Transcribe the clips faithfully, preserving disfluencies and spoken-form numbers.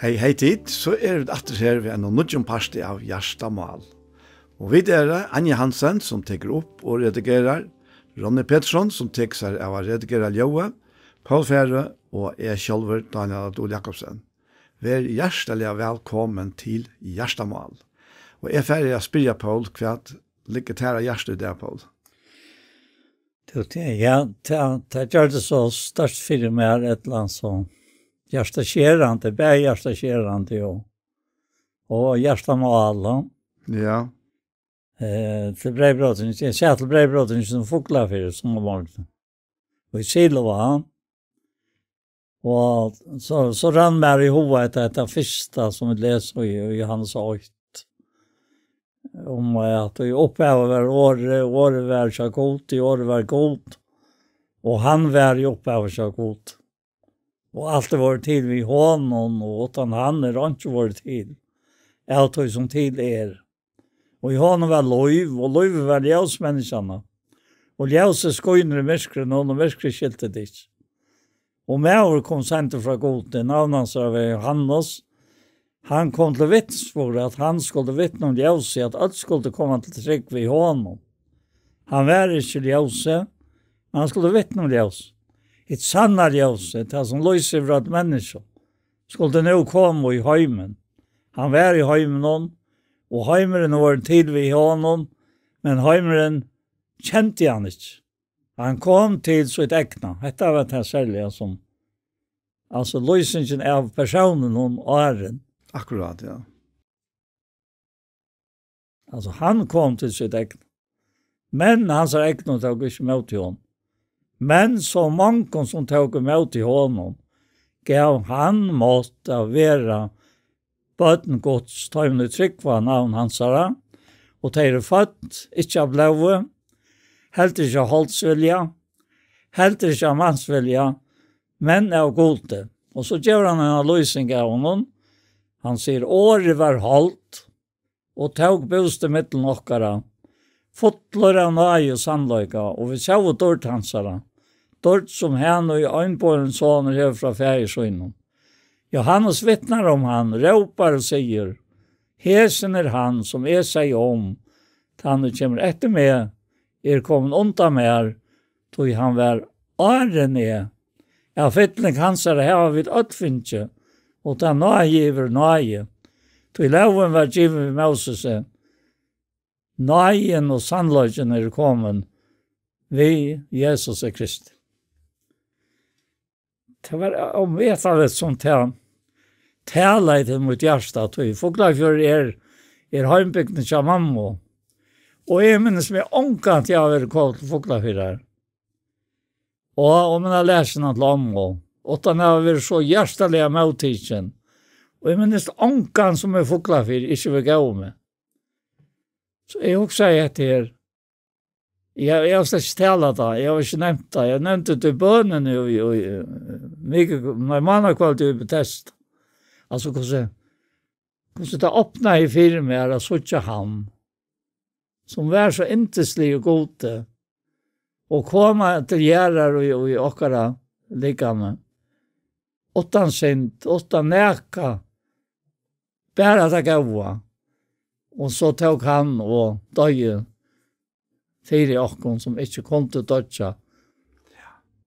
Hey, hey tit, so eru vit aftur her við einum nýggjum parti av Hjartamál. Og vit eru Anja Hansen, sum tekur upp og redigerar, Ronny Petersson, sum tekur sær av at redigera ljóðið, Poul Færø og eg sjálvur, Dánjal á Dul Jakobsen. Ver hjartaliga vælkomin til Hjartamál. Og eg fari at spyrja Poul, hvat liggur tær á hjarta í dag, Poul? Tú, tað, ja, tað, tað gjørdi so stórt fyri meg, eitt ella annað so hjartaskerandi, bæði hjartaskerandi og, og hjartamál, ja. Ja. Eh, til breyðbrótin, eg sat til breyðbrótin sum Fuglafjørður, sum var morgun. Og í Siloa, og so, so rann mær í hug at hetta fyrsta, sum vit lesa í, í Jóhannes eitt, um at í upphavi var Orðið, Orðið var hjá Gud, í Orðið var Gud, og hann var í upphavi hjá Gud. Og alt er vorðið til við honum, og uttan hann er einki vorðið til, av tí sum til er. Og í honum var lív, og lívið var ljós menniskjanna. Og ljósið skínur í myrkrinum, og myrkrið skilti tað ikki. Og maður kom sendur frá Gudi, navn hans var Jóhannes. Hann kom til vitnisburð, at hann skuldi vitna um ljósið, at øll skuldu koma til trúgv við honum. Hann var ikki ljósið, men hann skuldi vitna um ljós. Hitt sanna ljósið, tað sum lýsir yvir øll menniskju, skuldi nú koma í heimin. Hann var í heiminum, og heimurin var til við honum, men heimurin kendi hann ikki. Hann kom til sítt egna. Hetta var tað serliga sum, altso, lýsingin av persóninum Árin. Akkurát, ja. Altso, hann kom til sítt egna. Men hansara egnu tóku ikki ímóti honum. Men so mongum sum tóku ímóti honum, gav hann mátt at vera børn Guds, teimum ið trúgva á navn hansara, og tey eru fødd, ikki av blóði, heldur ikki av holdsvilja, heldur ikki av mansvilja, men av Gudi. Og so gevur hann eina lýsing av honum. Hann sigur: Orðið var hold og tók bústað millum okkara, fullur av náði og sannleika, og vit sóu dýrd hansara, dýrd sum hann, ið einborin sonur hevur frá faðir sínum. Jóhannes vitnar um hann, rópar og sigur: Hesin er hann, sum eg segði um: Tann, ið kemur eftir meg, er komin undan mær, tí hann var áðrenn eg. Av fylling hansara hava vit øll fingið, og tað náði yvir náði. Tí lógin var givin við Mósesi, náðin og sannleikin eru komin við Jesusi Kristi. Tað var ómetaliga, sum tað talaði til mítt hjarta, tí Fuglafjørður er, er heimbygdin hjá mammu. Og eg minnist meg ongantíð at hava verið komin til Fuglafjarðar. Og, og mínar læsina til ommu, uttan at hava verið so hjartaliga móttikin. Og eg minnist ongan sum er Fuglafjørður ikki var góður við. So eg hugsaði hetta her. Eg, eg havi slett ikki talað tað, eg havi ikki nevnt tað. Eg nevndi tað í bønini í, í, í, nei, mánakvøldið í Betesda. Altso, hvussu, hvussu tað opnaði fyri mær at síggja hann, sum var so yndisligur Gudi, og koma til jarðar í, í okkara likami, uttan synd, uttan nakað, bara tað góða. Og so tók hann og doyði fyri okkum, sum ikki kundu doyggja,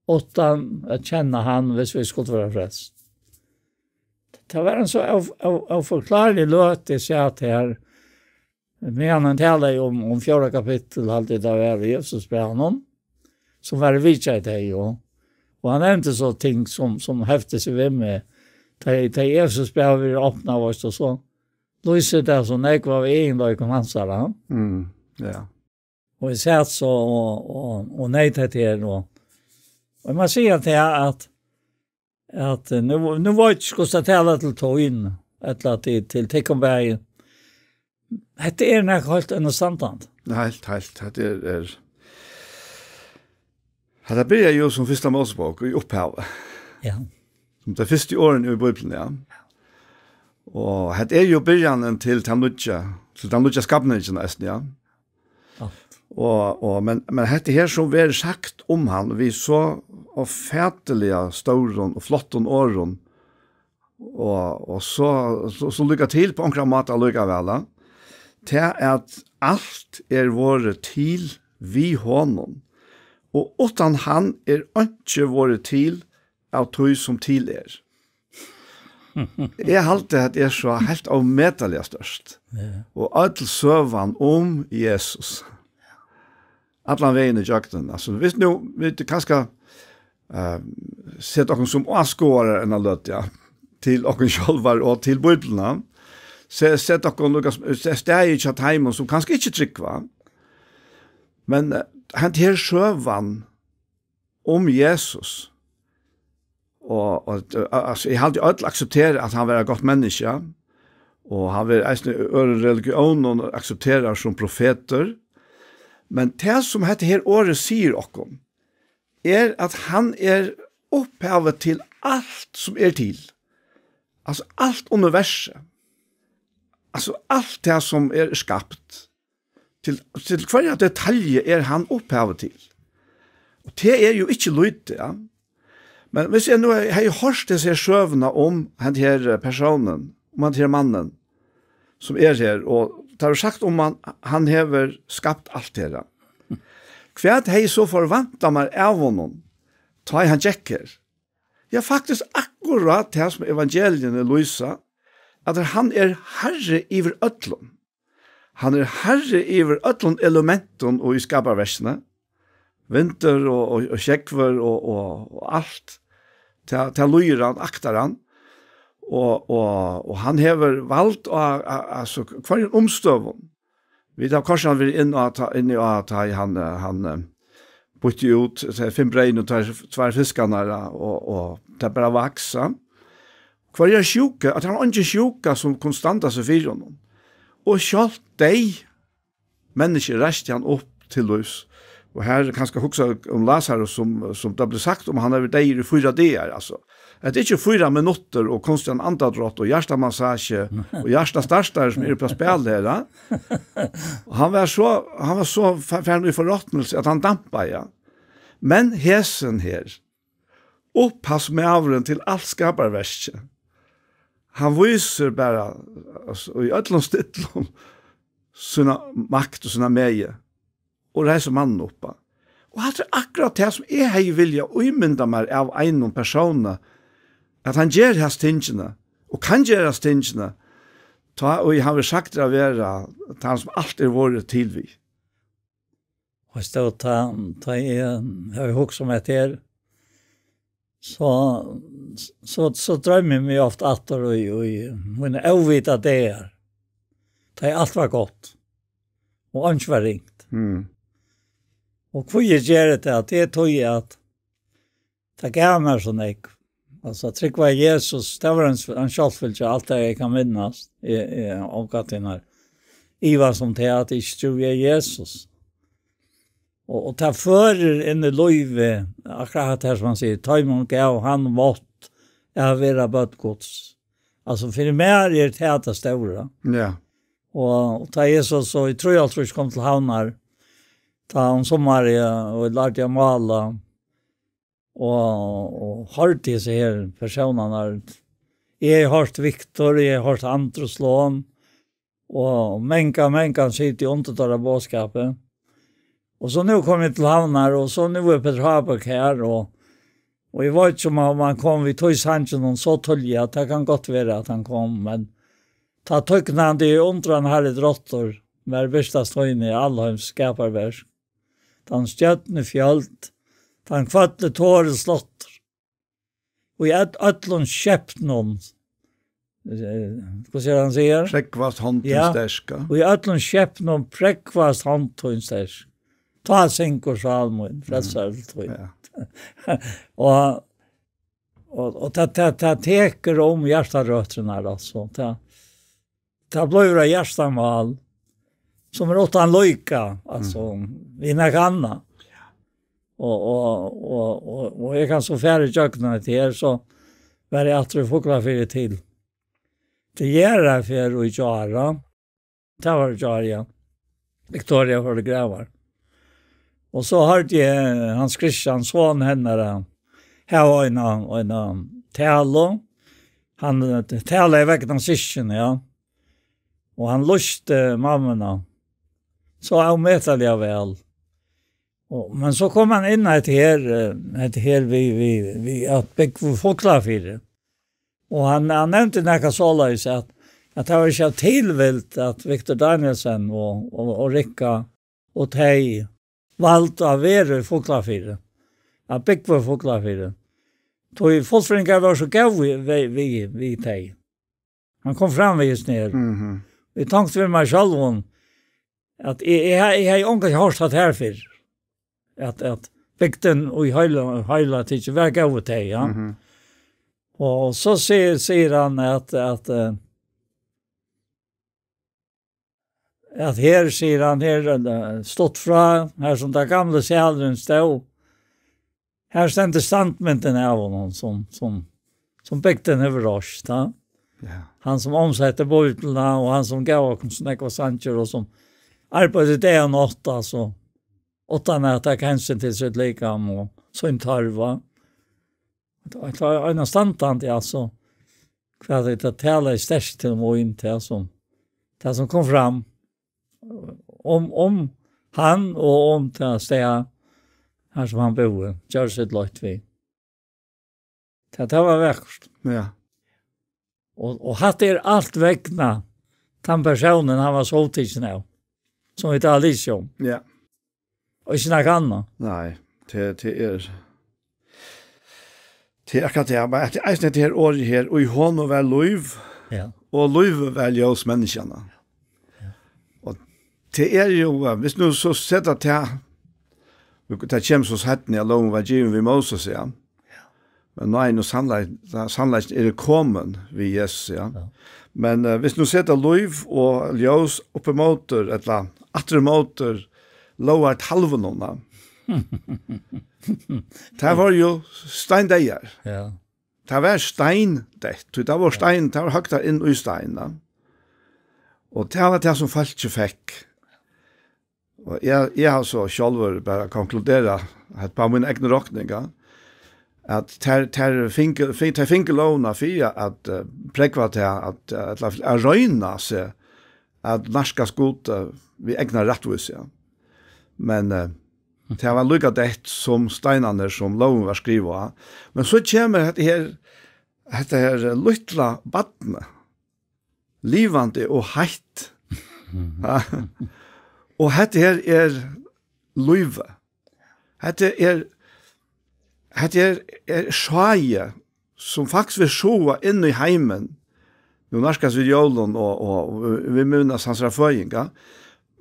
uttan at kenna hann, hvis vit skuldu vera frelst. Tað var ein so ó-, ó-, óforklárlig løta, eg sat her, meðan hann talaði um, um fjórða kapittul, haldi eg tað var, í Efesusbrævinum, sum var vitjað í tey, og, og hann nevndi so ting sum, sum hefti seg við meg. Tey, tey Efesusbrævið verður opnað, veitst tú, so lýsir tað so nógv av eginleikum hansara. Mm, ja. Og eg sat so og, og, og neyt hetta her, og, og eg má siga at, at, eh, nú, nú veit eg ikki, hvussu at tala til tín, ella til, til tykkum bæði. Hetta er nakað heilt annað standandi. Heilt, heilt. Hetta er, er, hetta byrjar jú sum fyrsta Mósebók, í upphavi. Ja. Sum tey fyrstu orðini í Bíbliuni, ja. Og hetta er jú byrjanin til tann nýggja, til tann nýggja skapningin eisini, ja. Alt. Og, og, men, men hetta her sum verður sagt um hann við so ófatiliga stórum og flottum orðum, Og, og so, so, so líka til på onkran máta allíkavæl, ja. Til at alt er vorðið til við honum, og uttan hann er einki vorðið til av tí sum til er. Eg haldi, at er so heilt ómetaliga størst. Ja. Og øll søgan um Jesus. Allan vegin í gjøgnum. Altso, viss nú, vit kanska, eh, seta okkum sum áskoðarar eina løtu, ja, til okkum sjálvar og til Bíbliuna. Se-, seta okkum líka s-, se-, staðið hjá teimum, sum kanska ikki trúgva. Men, eh, hent her søgan um Jesus, og, og, eh, altso, eg haldi øll akseptera, at hann var eitt gott menniskja, og hann var eisini í øðrum religiónum aksepteraður sum profetur. Men tað, sum hetta her orðið sigur okkum, er, at hann er upphavið til alt, sum er til. Altso, alt universið. Altso, alt tað, sum er skapt. Til, til hvørja detalju er hann upphavið til. Og tað er jo ikki lítið, ja. Men viss eg nú hevði hoyrt hesa her søguna um henda her, eh, persónin, um henda her mannin, sum er her, og tað er sagt um hann, hann hevur skapt alt her, ja. Hvat hevði so forvæntað mær av honum, tá ið hann gekk her? Ja, faktiskt akkurát tað, sum evangeliini lýsa, at hann er harri yvir øllum. Hann er harri yvir øllum elementum og í skaparverkini. Vindur og, og, og sjógvur og, og, og alt. Tað, tað lýðir hann, aktar hann. Og, og, og hann hevur vald á, á, á, so, hvørjum umstøðum. Vit hava kortini verið inn á, tá, inn á, tá ið hann, eh, hann, eh, býtti út, eh, fimm breyðini og tveir, tveir fiskarnar, eh, og, og tað bara vaks. Hvørja sjúku, at hann eingin sjúka, sum kundi standa seg fyri honum. Og sjálvt deyð menniskju reisti hann upp til lívs. Og her er kanska hugsað um Lazarus, sum, sum tað bleiv sagt um, hann hevur verið deyður í fýra dagar, altso. Hetta er ikki fýra minuttir og kunstig andadrátt og hjartamassasju og hjartastartari, sum er uppi á spæli her, ja. Og hann var so, hann var so fa-, farin í forrotnelse, at hann dampaði, ja. Men hesin her, upphavsmaðurin til alt skaparverkið, hann vísir bara, altso, í øllum stillum sína makt og sína megi og reisir mannin upp á. Og hatta er akkurát tað, sum eg hevði viljað ímynda mær av einum persóni, at hann ger hasi tingini, og kann gera hasi tingini, tá ið hann verður sagdur at vera tann, sum alt er vorðið til við. Og stóð tá, tá eg havi hugsað um hetta her, so, so, so droymi eg meg ofta aftur í, í mínar óvita dagar, tá ið alt var gott, og einki var ringt. Mm. Og hví eg geri tað, tað er tí, at tað gav mær so nógv. Altso, at trúgva á Jesus, tað var ein, ein sjálvfylgja, alt tað eg kann minnast. Eg, eg, ongantíð har ivast um tað, at eg ikki trúði á Jesus. Og, og tað førir inn í lívið, akkurát tað her, sum hann sigur, teimum gav hann mátt at vera børn Guds. Altso, fyri mær er tað tað stóra. Ja. Og, og tá eg so, so í trýoghálvtrýss kom til Havnar, tá um summarið, og eg lærdi at mála, og, og hoyrdi hesi her persónarnar. Eg havi hoyrt Viktor, eg havi hoyrt Andrus Lon, og mangan, mangan siti undir teirra boðskapi. Og so nú kom eg til Havnar, og so nú er Petur Hábek her, og, og eg veit ikki, um hann, um hann kom við tí sanginum so tíðliga, at tað kann gott vera, at hann kom, men tá tøgnandi undran Harri drottur, mær birtast tíni alheims skaparverk. Tann stjørnu fjøld, tann kvøldi tórur sláttur. Og í øll-, øllum skepnum, eh, hvussu er hann sigur? Prógvast hond tín Ja. sterka. Og í øllum skepnum prógvast hond tín sterk. Tá syngur sál mín, frelsari til tín. Ja. Og, og, og tað, tað, tað tekur um hjartarøturnar, altso. Tað, tað blívur eitt hjartamál, sum er uttan líka, altso, Mm. við nakað annað. Og, og, og, og, og eg kann so fara í gjøgnum hetta her, so var eg aftur í Fuglafirði til, til jarðarferð í gjár, ja. Tað var í gjár, ja. Victoria fór til gravar. Og so hoyrdi eg Hans Christian, son hennara, hava eina, eina talu, hann eh, talaði vegna systkina, ja. Og hann lýsti mammuna. So ómetaliga væl. Og, men so kom hann inn hetta her, eh, hetta her við, við, við at búgva í Fuglafirði. Og hann, hann nevndi nakað soleiðis, at, at tað var ikki av tilvild, at Victor Danielsen og, og, og Rikka og tey valdu at vera í Fuglafirði, at búgva í Fuglafirði. Tí fuglafirðingar vóru so góðir við, við, við tey. Hann kom fram við hesum her. Mhm. Eg tonkti við mær sjálvum, at eg, eg, eg hevði ongantíð hoyrt hatta her fyrr. At, at bygdin í heila, heila tikið var góð við tey, ja. Mhm. Og so sigur, sigur hann at, at, eh, at her, sigur hann, her, eh, stutt frá, her sum tann gamli salurin stóð, her stendur standmyndin av honum, sum, sum, sum bygdin hevur reist, ha? Ja. Hann sum omsetti Bíbliuna, og hann sum gav okkum so nógvar sangir, og sum arbeiddi dag og nátt, altso, uttan at taka hensyn til sítt likam og sín tørv, va? Tað var einastandandi, altso, hvat er tað, talaði sterkt til mín, tað sum, tað sum kom fram um, um hann og um tað stað, har sum hann búði, gjørdi sítt leið við. Tað, tað var vakurt. Ja. Og, og hatta er alt vegna tann persónin, hann var so upptikin av, sum vit hava lisið um. Ja. Og ikki nakað annað. Nei, tað, tað er, tað er akkurát tað, men at eisini hetta her orðið her, "Og í honum var lív, ja, og lívið var ljós menniskjanna." Ja. Og tað er jú, eh, hvis nú so seta tað, tað kemur so seinni, at lógin var givin við Moses, ja. Men náðin og sannleik-, sannleikin eru komin við Jesus, ja. Ja. Men, eh, hvis nú seta lív og ljós upp ímóti, ella aftur ímóti, lógartalvunum, ja. Tað var jú steindeyðar. Ja. Tað var steindeytt, tí tað var stein, tað var høgt inn í stein, ja. Og tað var tað, sum fólkið fekk. Og eg, eg havi so sjálvur bara konkluderað, at á mína egnu rokning, ja, at tær, tær fingu, fi-, tær fingu lógina fyri at, eh, prógva tað, at, eh, ella at royna seg at nærkast Gud, eh, við egna rættvísi, ja. Men, eh, tað var líka deytt sum steinarnir sum lógin var skrivað á. Men so kemur hetta her, hetta her lítla barnið, livandi og heitt. Ja. Og hetta her er lívið. Hetta er, hetta er, er sáðið, sum faktiskt verður sáað inn í heimin. Nú nærkast vit jólum, og, og, og vit minnast hansara føðing, ja.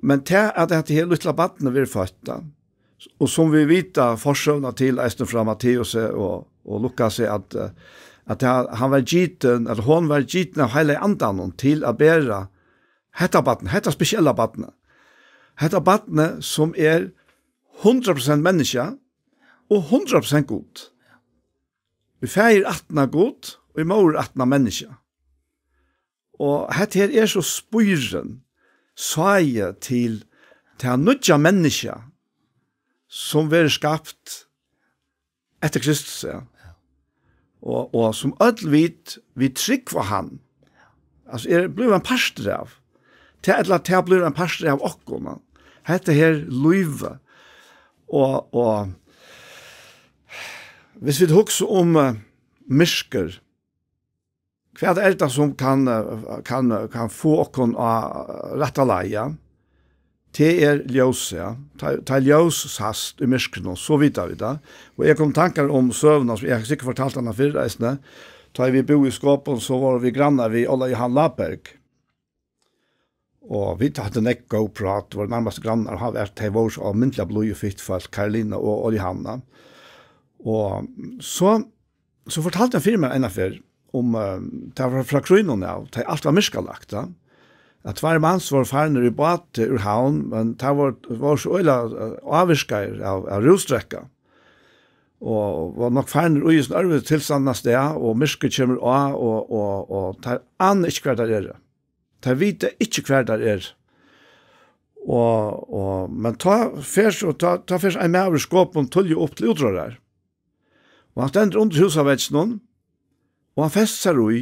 Men tað, at hetta her lítla barnið verður føtt, ja, og sum vit vita forsøguna til, eisini frá Matteusi og, og Lukasi, at, eh, at hann, hann var gitin, at hon var gitin av Heilaga Andanum til at bera hetta barnið, hetta spesiella barnið. Hetta barnið, sum er hundrað prosent menniskja og hundrað prosent Gud. Í faðir ættina Gud, og í móður ættina menniskja. Og hetta her er so spírin, sáðið til tað nýggja menniskja, sum verður skapt eftir Kristus, ja. Og, og sum øll vit, vit trúgva á hann. Altso, er blivið ein partur av. Tað, ella tað blívur ein partur av okkum, ja. Hetta her lívið. Og, og hvis vit hugsa um, eh, myrkur, hvat er tað, sum kann, eh, kann, kann fáa okkum á, eh, rætta leið, ja? Tað er ljós, ja. Tá, tá ljós sæst í myrkrinum, so vita vit tað. Og eg kom í tankar um søguna, sum eg havi sikkurt fortalt hana fyrr, eisini. Tá vit búðu í Skopun, so vóru vit grannar við Óla Johan Laberg. Og vit høvdu nógv góð prát, vóru nærmastu grannar, og hann var, tey vóru so almindiliga blíð og fitt fólk, Karolina og, og Johanna. Og so, so fortaldi hann fyri mær eina ferð um, eh, tað var frá Krígnum av, tá alt var myrkalagt, ja. At tveir mans vóru farnir í báti úr Havn, men tað var, vóru so øgiliga, eh, ávirkaðir av, av rúsdrekka. Og vóru nokk farnir í ein øðrvísi tilstand av stað, og myrkur kemur á, og, og, og teir ana ikki, hvar teir eru. Teir vita ikki, hvar teir eru. Og, og, men tá fer so, tá, tá fer so ein maður úr Skopun tíðliga upp til útróðrar. Og hann stendur undir húsavegginum, og hann festir sær í,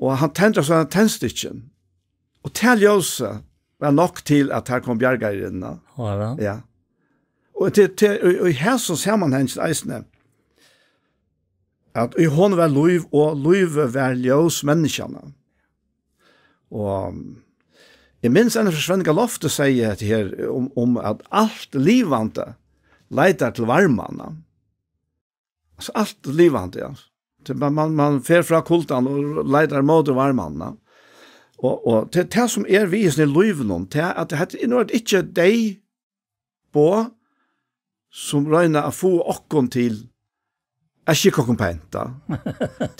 Og hann tendrar so ein tendstikki. Og tað ljósið var nokk til, at har kom bjargarin inn, ja. Var det? Ja. Og til, til, og, og her som sammenhengen eisini, at í honum var lív, og lívið var ljós menniskjanna. Og eg minns enn, Svenningar Lofte sigur hetta her um, um at alt livandi leitar til varman, ja. Altso, alt livandi, ja. Til man, man, man fer frá kuldan og leitar móti varman, ja. Og, og til tað sum er við hesum í lívinum, til at hetta er nú ikki deyð boð, sum royna at fáa okkum til at skikka okkum pent, ja.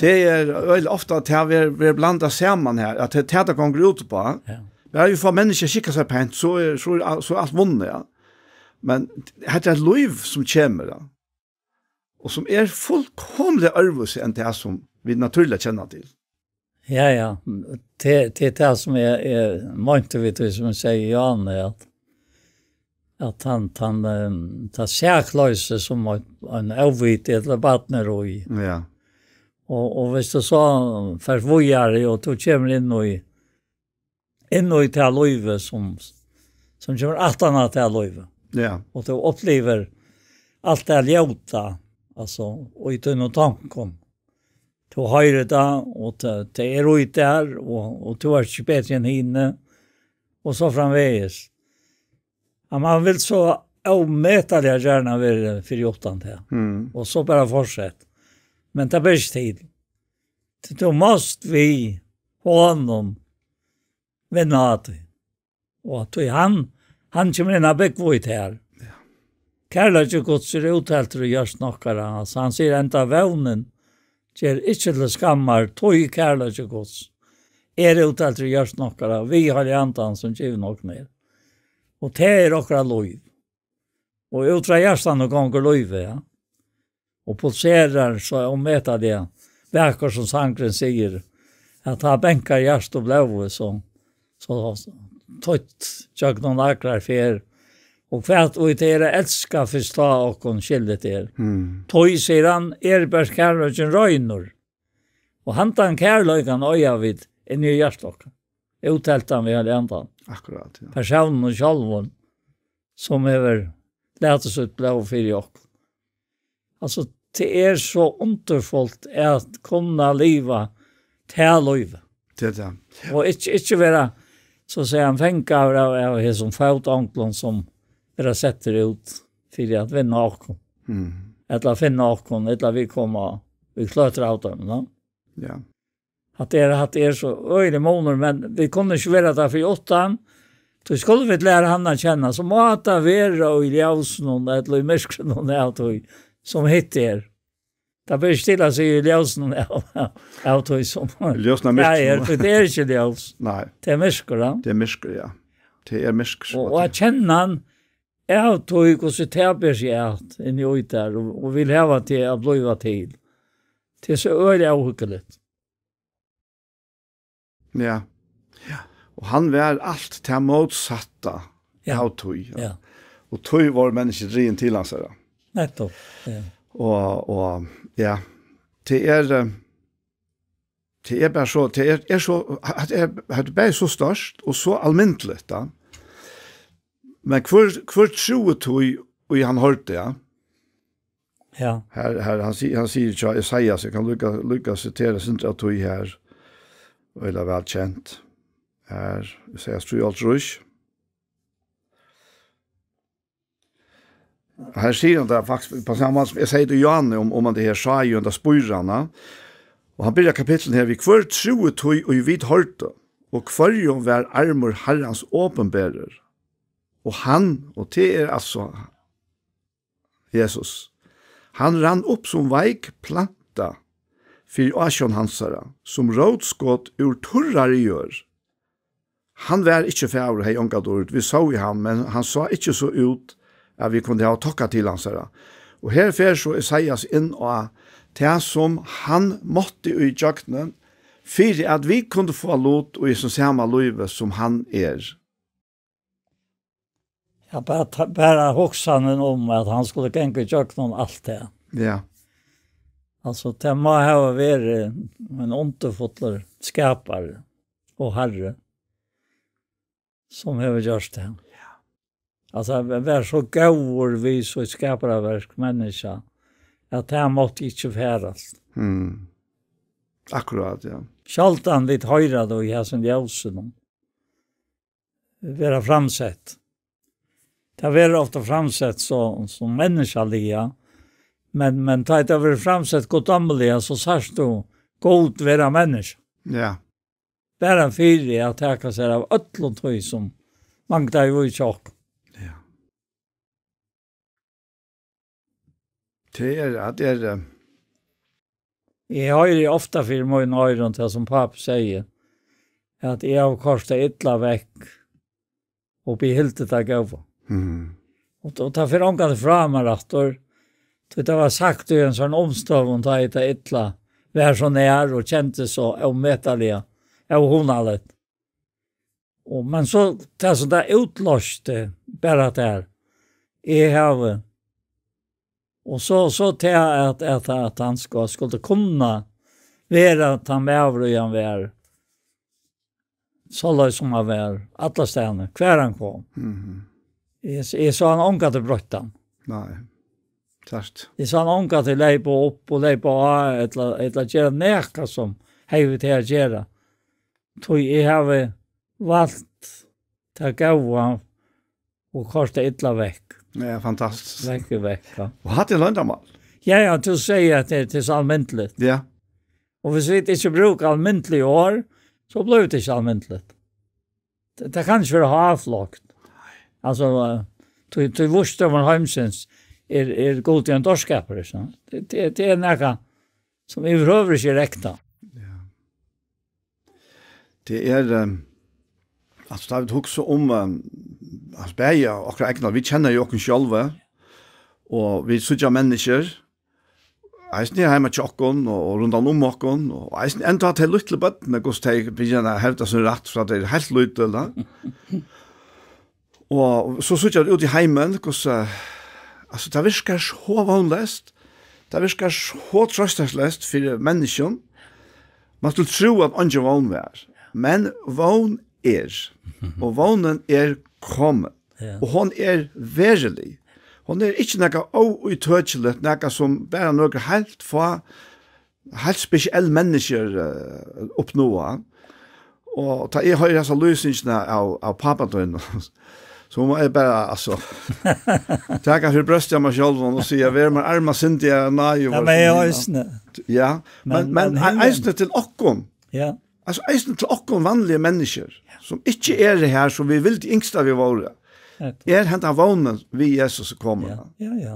Tað er øgiliga ofta at tað verður, verður blandað saman her, at tað, tað gongur út uppá. Ja. Bara vit fáa menniskju at skikka seg pent, so er, so er, so er alt vunnið, ja. Men hetta er eitt lív sum kemur, ja. Og sum er fullkomiliga øðrvísi enn tað sum vit natúrliga kenna til. Ja, ja. Tað, tað er tað sum eg, eg meinti við tí sum eg sigi, Jan, er at, at hann, hann, ehm, tað sakloysi sum ein, ein óviti ella barn er í. Ja. Og, og viss tú so fert víðari, og tú kemur inn í, inn í tað lívið sum, sum kemur aftan á tað lívið. Ja. Og tú upplivir alt tað ljóta, altso, í tínum tonkum. Tú hoyrir tað, og tað, tað er í tær, og, og tú ert ikki betri enn hini, og so framvegis. Ja, man vil so ómetaliga gjarna vera fyri uttan tað. Mm. Og so bara fortsett. Men tað ber ikki til. Tí tú mást við honum vinna á tí. Og tí hann, hann kemur inn at búgva í tær. Ja. Kærleiki Guds er útheltur í hjørtum okkara. Altso, hann sigur, enda vónin ger ikki til skammar, tí kærleiki Guds er útheltur í hjørtum okkara, við Heilaga Andan sum givin okkum er. Og tað er okkara lív. Og út frá hjartanum gongur lívið, ja. Og pulserar so ómetaliga vakurt sum sangurin sigur, at hann bankar hjarta og blóð, so, so tøtt gjøgnum nakrar fer. Og hvat og tað er at elska fyrst tá okkum skilt er. Mm. Tí, sigur hann, er bert kærleikin reinur. Og handan kærleikan eiga vit inni í hjarta okkara. Útheltan við Heilaga Andan. Akkurát, ja. Persónin sjálvum, sum hevur latið sítt blóð fyri okkum. Altso, tað er so undurfult at kunna liva tað lívið. Tað er tað. Og ikki, ikki vera, so at siga, ein fangi av, av, av hesum fótanglum sum verða settir út fyri at vinna okkum. Mm. Ella finna okkum, ella vit koma, vit kløtra av teimum, no? Ja. At tað er, at tað er so øgiligur munur, men vit kunnu ikki vera tað fyri uttan. Tí skulu vit læra hann at kenna, so má tað vera í ljósinum ella í myrkrinum av tí sum hitt er. Tað ber ikki til at siga í ljósinum av, av, av tí sum Ljósinum av ja, myrkrinum. Er, tí tað er ikki ljós. Nei. Tað er myrkur, ja. Tað er myrkur, ja. Tað er myrkur, og, og at kenna hann av tí hvussu tað ber seg at inni í tær og, og vil hava teg at blíva til. Tað er so øgiliga óhugnaligt. Ja. Ja. Og hann var alt tað mótsatta ja. Av tí. Ja. Ja. Og tí vóru menniskju drigin til hansara. Nettopp. Ja. Og, og, ja. Tað er, eh, tað er bara so, tað er, er so, tað er, tað er bæði so stórt og so almindeligt, da. Men hvør, hvør trúði tí, og hann hoyrdi, ja? Ja. Her, her, hann si-, hann sigur hjá Esaias, eg kann líka, líka sitera eitt sindur av tí her, øgiliga væl kent. Her, Esaias trý og hálvtrýss. Her sigur hann tað faktiskt, på samme måte som eg sigi til Johanne om, om det her, sa jo, der spurgte han, ja. Og hann byrjar kapitlet her við: Hvør trúði tí, ið vit hoyrdu, og hvørjum var armur Harrans opinberur? Og hann, og tað er altso Jesus. Hann rann upp sum veik planta fyri ásjón hansara, sum rótskot úr turrari jørð. Hann var ikki fagur og hevði onga dýrd. Vit sóu hann, men hann sá ikki so út, at vit kundu hava tokka til hansara. Og her fer so Esaias inn á tað, sum hann mátti í gjøgnum, fyri at vit kundu fáa lut í hesum sama lívi, sum hann er. Ja, bara ta-, bara hugsanin um, at hann skuldi ganga í gjøgnum alt tað. Ja. Altso, tað má hava verið ein undurfullur skapari og harri, sum hevur gjørt tað. Ja. Altso, at vera so góður við sítt skaparaverk, menniskja, at tað mátti ikki farast. Mm. Akkurát, ja. Sjáldan vit hoyra tað í hasum ljósinum. Vera framsett. Tað verður ofta framsett so, so menniskjaliga, men, men tá tað verður framsett guddómliga, so sært tú Gud vera menniskja. Ja. Bara fyri at taka sær av øllum tí sum manglaði í hjá okkum. Ja. Tað er, at er, eh, Eg hoyri ofta fyri mínum oyrum tað sum pápi segði, at eg havi koyrt tað illa vekk og bihildið tað góða. Mhm. Og, og tað fer ongantíð frá mær aftur, tí tað var sagt í ein sånn umstøðum, tá ið tað illa var so nær og kendist so ómetaliga óhugnaligt. Og, men so, tað sum tað útloysti, bara tað her, eg havi, og so, so tað at, at, at hann sko-, skuldi kunna vera tann maður, ið hann var, soleiðis sum hann var, allastaðni, hvar hann kom. Mhm. Eg, eg sá hann ongantíð broyttan. Nei, tært. Eg sá hann ongantíð leypa upp og leypa á, ella, ella gera nakað sum hevði við tað at gera. Tí eg havi valt tað góða og koyrt tað illa vekk. Ja, fantastiskt. Vekk er vekk, ja. Og hatta er loyndarmál. Ja, ja, tú sigur at tað er, tað er so almindeligt. Ja. Og hvis vit ikki brúka almindelige orð, so blívur tað ikki almindeligt. Tað, tað kann ikki vera háflokt. Altso, eh, tí, tí vísdómur heimsins er, er Gud í ein dárskapur, ikki sant? Tað, tað, tað er nakað sum yvirhøvur ikki er ekta. Ja. Tað er, ehm, altso, tá vit hugsa um, ehm, altso, bæði okkara egna, vit kenna jú okkum sjálvi, og vit síggja menniskjur, eisini heima hjá okkum og, og rundan um okkum, og eisini enntá tey lítlu børnini, hvussu tey byrja at hevda sín rætt frá tey eru heilt lítil, ja. Og so síggja vit út í heimin, hvussu, altso, tað virkar so vónleyst, tað virkar so trøstarsleyst fyri menniskjum. Man skuldi trúð, at eingin vón var. Men vón er, og vónin er komin. Ja. Og hon er verulig. Hon er ikki nakað óítøkiligt, nakað sum bara nøkur heilt fá, heilt spesiell menniskjur, eh, uppnáa. Og tá eg hoyri hasa lýsingina av, av pápa tínum, so má eg bara, altso, taka fyri brjóstið á mær sjálvum og siga: "Ver mær arma syndiga náðigur." Ja, men eg eisini. Ja, men, men, men, men himlen eisini til okkum. Ja. Altso, eisini til okkum vanligu menniskjur, ja, sum ikki eru her, sum vit vildu ynskt, at vit vóru. Nettupp. Er henda vónin við Jesus er komin. Ja, ja, ja.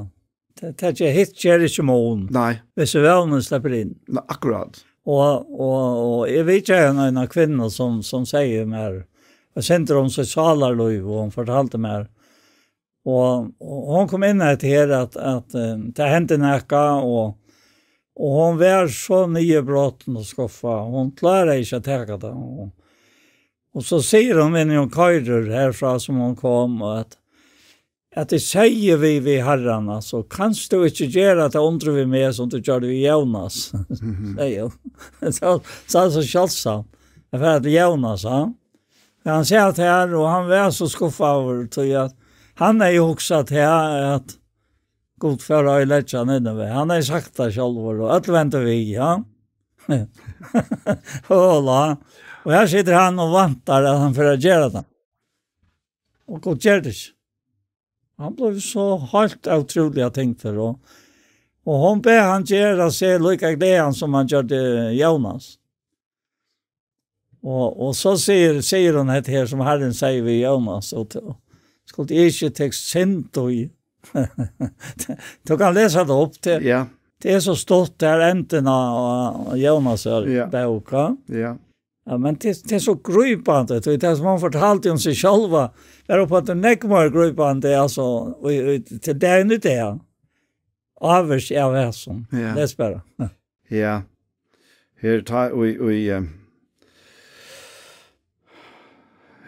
Tað, tað ger, hitt ger ikki mun. Nei. Hvis vónin sleppur inn. Nei, akkurát. Og, og, og eg vitjaði eina, eina kvinnu, sum, sum segði mær, og sigur um sítt sálarlív, og hon fortaldi mær, og, og hon kom inn á hetta her, at, at, eh, tað hendi nakað, og, og hon var so niðurbrotin og skuffað, hon kláraði ikki at taka tað. Og, og so sigur hon, meðan hon koyrir herfrá, sum hon kom, og at, at eg segði við, við Harran, altso: "Kanst tú ikki gera tað undrið við meg, sum tú gjørdi við Jónas?" Mhm. Segði hon. So, so, so sjáldsamt. Eg fari til Jónas, ha? Men hann sat her, og hann var so skuffaður, tí at hann hevði hugsað her, at Gud fór at oyðileggja Nineve. Hann hevði sagt tað sjálvur, og øll vendu við, ja. Hola. Og her situr hann og væntar, at hann fer at gera tað. Og Gud ger tað ikki. Hann bleiv so heilt ótrúliga tyngdur, og, og hon bað hann gera seg líka glaðan, sum hann gjørdi Jónas. Og, og so sigur, sigur hon hetta her, sum Harrin segði við Jónas, og tú skuldi ikki tekið synd í. Tú kanst lesa tað upp til. Ja. Tað er so stutt, tað er endin av, av Jónas, ja, bók, ja. Ja. Ja, men tað, tað er so grípandi, tí tað sum hon fortaldi um seg sjálva, er uppá tað nógv meir grípandi, altso, í, í, til dagin í dag. Ávirki av hesum. Ja. Les bara. Ja. Her tá, í, í, eh,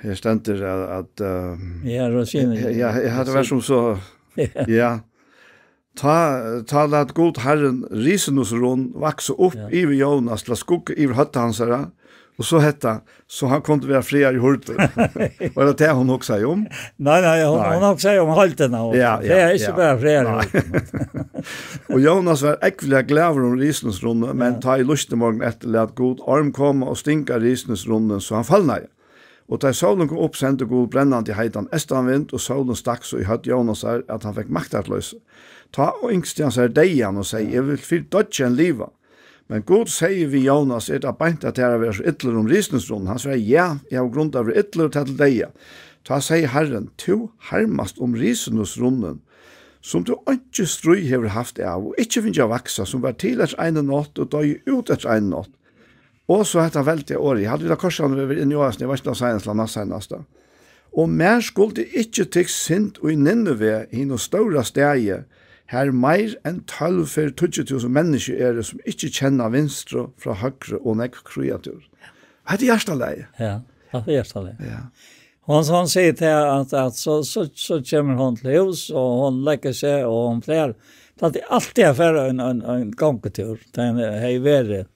her stendur at, at, eh, ja, Rosine. Ja, ja, ja, tað var sum so, ja. Tá, tá læt Gud Harrin risinusrunn vaksa upp Ja. yvir Jónas til at skugga yvir høvdið hansara, og so hetta, so hann kundi vera friðar í hurð. Var tað tað, hon hugsaði um? Nei, nei, hon, Nei. hon hugsaði um høvdið, og Ja, tað ja, er ikki ja. bara friðar í Nei. hurð. Og Jónas var ógvuliga glaður um risinusrunna, men Ja. tá ið lýsti morgunin eftir, læt Gud orm koma og stinga risinusrunnin, so hann følnaði. Og tá ið sólin kom upp, sendi Gud brennandi heitan eystanvind, og sólin stakk so í høvd Jónasar, at hann fekk maktarloysi. Tá yngsti hann sær deyðan og segði: "Eg vil fyrr doyggja enn liva." Men Gud segði við Jónas: "Er tað beint at tær at vera so illur um risinusrunnin?" Hann svaraði: "Ja, eg havi grund at vera illur, tað til deyða." Tá segði Harrin: "Tú harmast um risinusrunnin, sum tú einki stríð hevur havt av, og ikki fingið at vaksa, sum var til eftir eina nátt og doyði út eftir eina nátt." Og so hetta veldiga orðið. Eg haldi, vit hava koyrt saman við inni í oasini, eg veit ikki, um tað seinasta ella næstseinasta. "Og mær skuldi ikki tykt synd í Nineve, hinum stóra staði, har meir enn tólv ferð tíggju túsund menniskju eru, sum ikki kenna vinstru frá høgru, og nógv kríatúr." Hetta er hjartalagið. Ja, hetta er hjartalagið. Ja. Hon, hon sigur til at, at so, so, so kemur hon til hús, og hon leggur seg, og hon fer. Tað er altíð at fara ein, ein, ein gongutúr, tað er, hevur verið.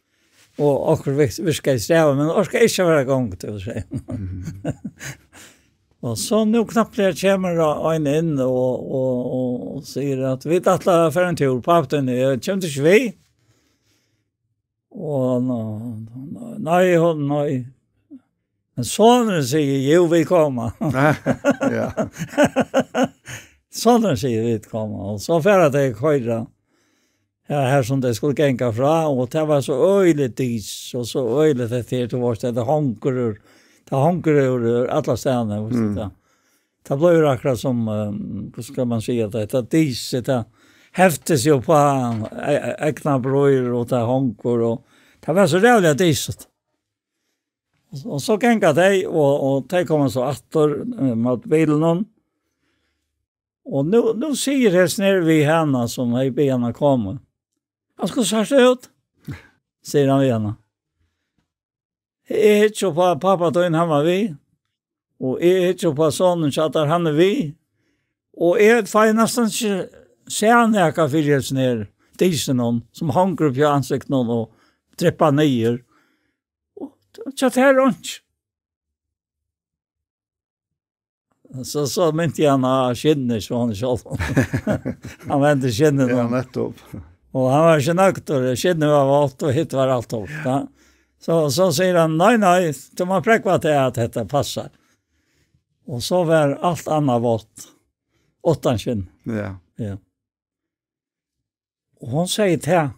Og okkurt virk-, virkar í strævi, men orkar ikki at vera gongutúr, sigur hon. Og so nú knappliga kemur ein inn og, og, og, og sigur at vit ætla at fara ein túr, pápi tín, eg kemur ikki við. Og ná, ná, nei, hon, nei. Men sonurin sigur: "Jú, vit koma." Ja. Sonurin sigur: "Vit koma." Og so fara tey at koyra. Ja, her sum tey skulu ganga frá, og tað var so øgiliga dys, og so øgiliga tað her, tú veitst, tað hongur úr, tað hongur úr, úr alla staðni, veitst tú, Mm. tað. Tað blívur akkurát sum, eh, hvat skal man siga, tað, tað dys, tað heftir seg upp á e-, e-, eygnabrýr, og tað hongur, og tað var so ræðuliga dysigt. Og, og so ganga tey, og, og tey koma so aftur, eh, móti bilinum. Og nú, nú sigur hesin her við hana, sum hevði biðið hana koma: "Hann skuldi sært út," sigur hann við hana. "Eg hyggi upp á pápa tín, hann var við. Og eg hyggi upp á sonin hjá tær, hann er við. Og eg fái næstan ikki sæð nakað fyri hesum her dysinum, sum hongur upp í ansiktinum og dryppar niður. Og hjá tær er einki." So, so minti hann á skinnið, so hann sjálv. Hann vendi skinnið Ja, nú. nettopp. Og hann var ikki nøgdur, skinnið var vátt, og hitt var alt vátt, ja. So, so sigur hann: "Nei, nei, tú má prógva til at hetta passar." Og so var alt annað vátt, uttan skinn. Ja. Ja. Og hon segði tað.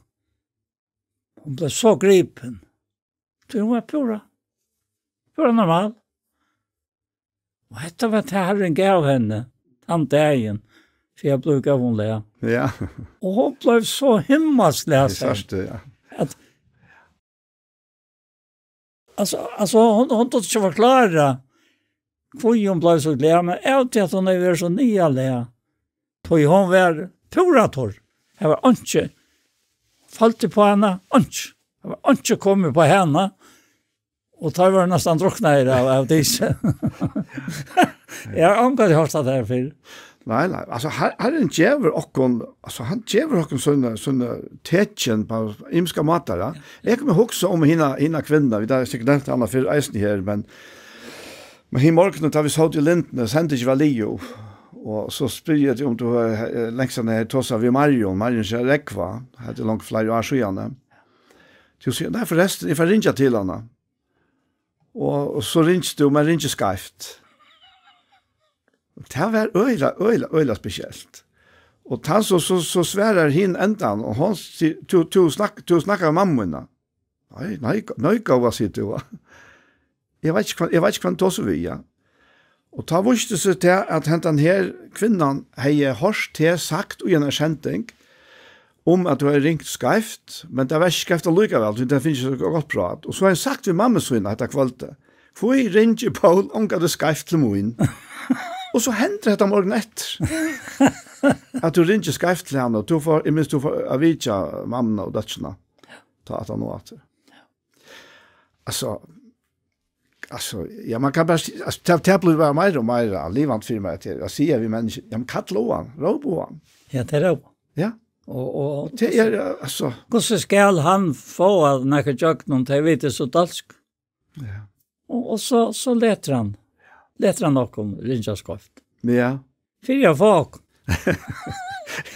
Hon bleiv so gripin. Tí hon var púra, púra normal. Og hetta var tað, Harrin gav henni tann dagin, fyri at blíva góðum lag. Ja. Og hon bleiv so himmalsglað, Eg segði sást tað, ja. at, altso, altso, hon, hon dugdi ikki at forklára, hví hon bleiv so glað, men av tí at hon hevði verið so niðarlag, tí hon var púra turr. Har var einki følt upp á hana, einki. Har var einki komið upp á hana, og teir vóru næstan druknaðir av, av dysi. Eg havi ongantíð hoyrt tað her fyrr. Nei, nei, altso, Har-, Harrin gevur okkum, altso, hann gevur okkum síni, síni tekin á ymsar mátar, ja. Eg kann hugsa um hina, hina kvinnuna, vit hava sikkurt nevnt hana fyrr eisini her, men, men hin morgunin, tá vit sótu í Lindini, sendingin var liðug, og so spyrji eg teg um tú hevur, eh, langt síðan eg tosaði við Marju, Marju Rógvu, hetta er langt fleiri ár síðani. Tú sigur: "Nei, forrestin, eg fari ringja til hana." Og, og so ringir tú, men ringir skeivt. Og tað var øgiliga, øgiliga, øgiliga spesielt. Og tá so, so, so svarar hin endan, og hon sigur: "Tú, tú snakk-, tú snakkar við mammu mína." "Nei, nei, nei, góða," sigur tú. "Eg veit ikki, hvønn, eg veit ikki, hvønn tú tosar við, ja." Og tá vísti seg tað, at hendan her kvinnan hevði hoyrt teg sagt í eini sending, um at tú hevði ringt skeivt, men tað var ikki skeivt allíkavæl, tí tað finnst so gott prát. Og so hevði hann sagt við mammu sína hetta kvøldið: "Hví ringir Poul ongantíð skeivt til mín?" Og so hendir hetta morgunin eftir, at tú ringir skeivt til hana, og tú fór, eg minnist, tú fór at vitja mammuna og dóttrina, tá at hann nú aftur. Altso, altso, ja, man kann bara si-, altso, tað, tað blívur bara meira og meira livandi fyri mær, at eg, at siga við menniskju: "Ja, men kalla á hann, rópa á hann." Ja, tað er rópa. Ja. Og, og tað er, altso, hvussu skal hann fáa nakað gjøgnum, tey vita so dølsk? Ja. Og, og so, so letur hann, letur hann okkum ringja skeivt. Ja. Fyri at fáa okkum.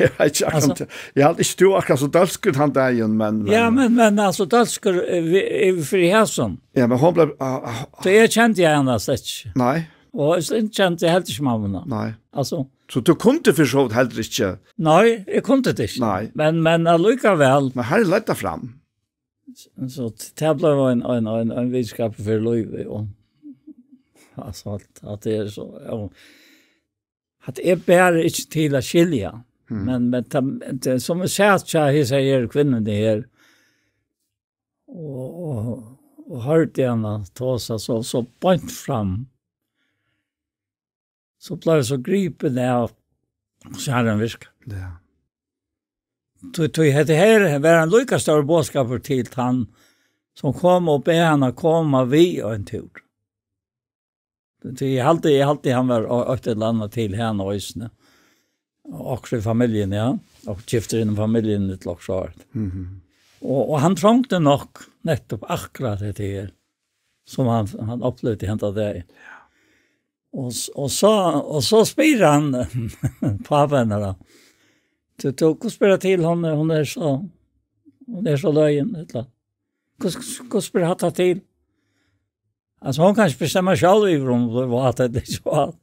Eg veit ikki, akkurát, altso, eg haldi ikki, tú akkurát so dølskur tann dagin, men, ja, men, men, men, altso, dølskur, eh, vi, eh, fyri hesum. Ja, men hon bleiv, ah, ah, so eg kendi hana slett ikki. Nei. Og eg kendi heldur ikki mammuna. Nei. Altso. So tú kundi fyri so vidt heldur ikki? Nei, eg kundi tað ikki. Nei. Men, men allíkavæl. Men Harrin leiddi tað fram. So t-, tað bleiv ein, ein, ein, ein vitskapur fyri lívið, og, altso, at, at tað er so, ja, at tað er bara ikki til at skilja. Mm. Men, men tað, tað, sum eg sat hjá hesari her kvinnuni her, og, og, og hoyrdi hana tosa so, so beint fram, so bleiv eg so gripin av, hvussu Harrin virkar. Ja. Tí, tí hetta her var ein líka stórur boðskapur til tann, sum kom og bað hana koma við ein túr. Tí eg haldi, eg haldi, hann var o-, eitt ella annað til hana eisini. Og okkurt í familjuni, ja. Og giftur inn í familjuni til okkurt sort. Mhm. Og, og hann trongdi nokk nettupp akkurát hetta her, sum hann, hann upplivdi henda dagin. Og s-, og so, og so spyr hann pápa hennara: "Tú, tú, hvussu ber tað til, hon er, hon er so, hon er so løgin, ella? Hvussu, hvussu ber hatta til?" Altso, hon kann ikki bestemma sjálv yvir, um hon blívur vát ella ikki vát.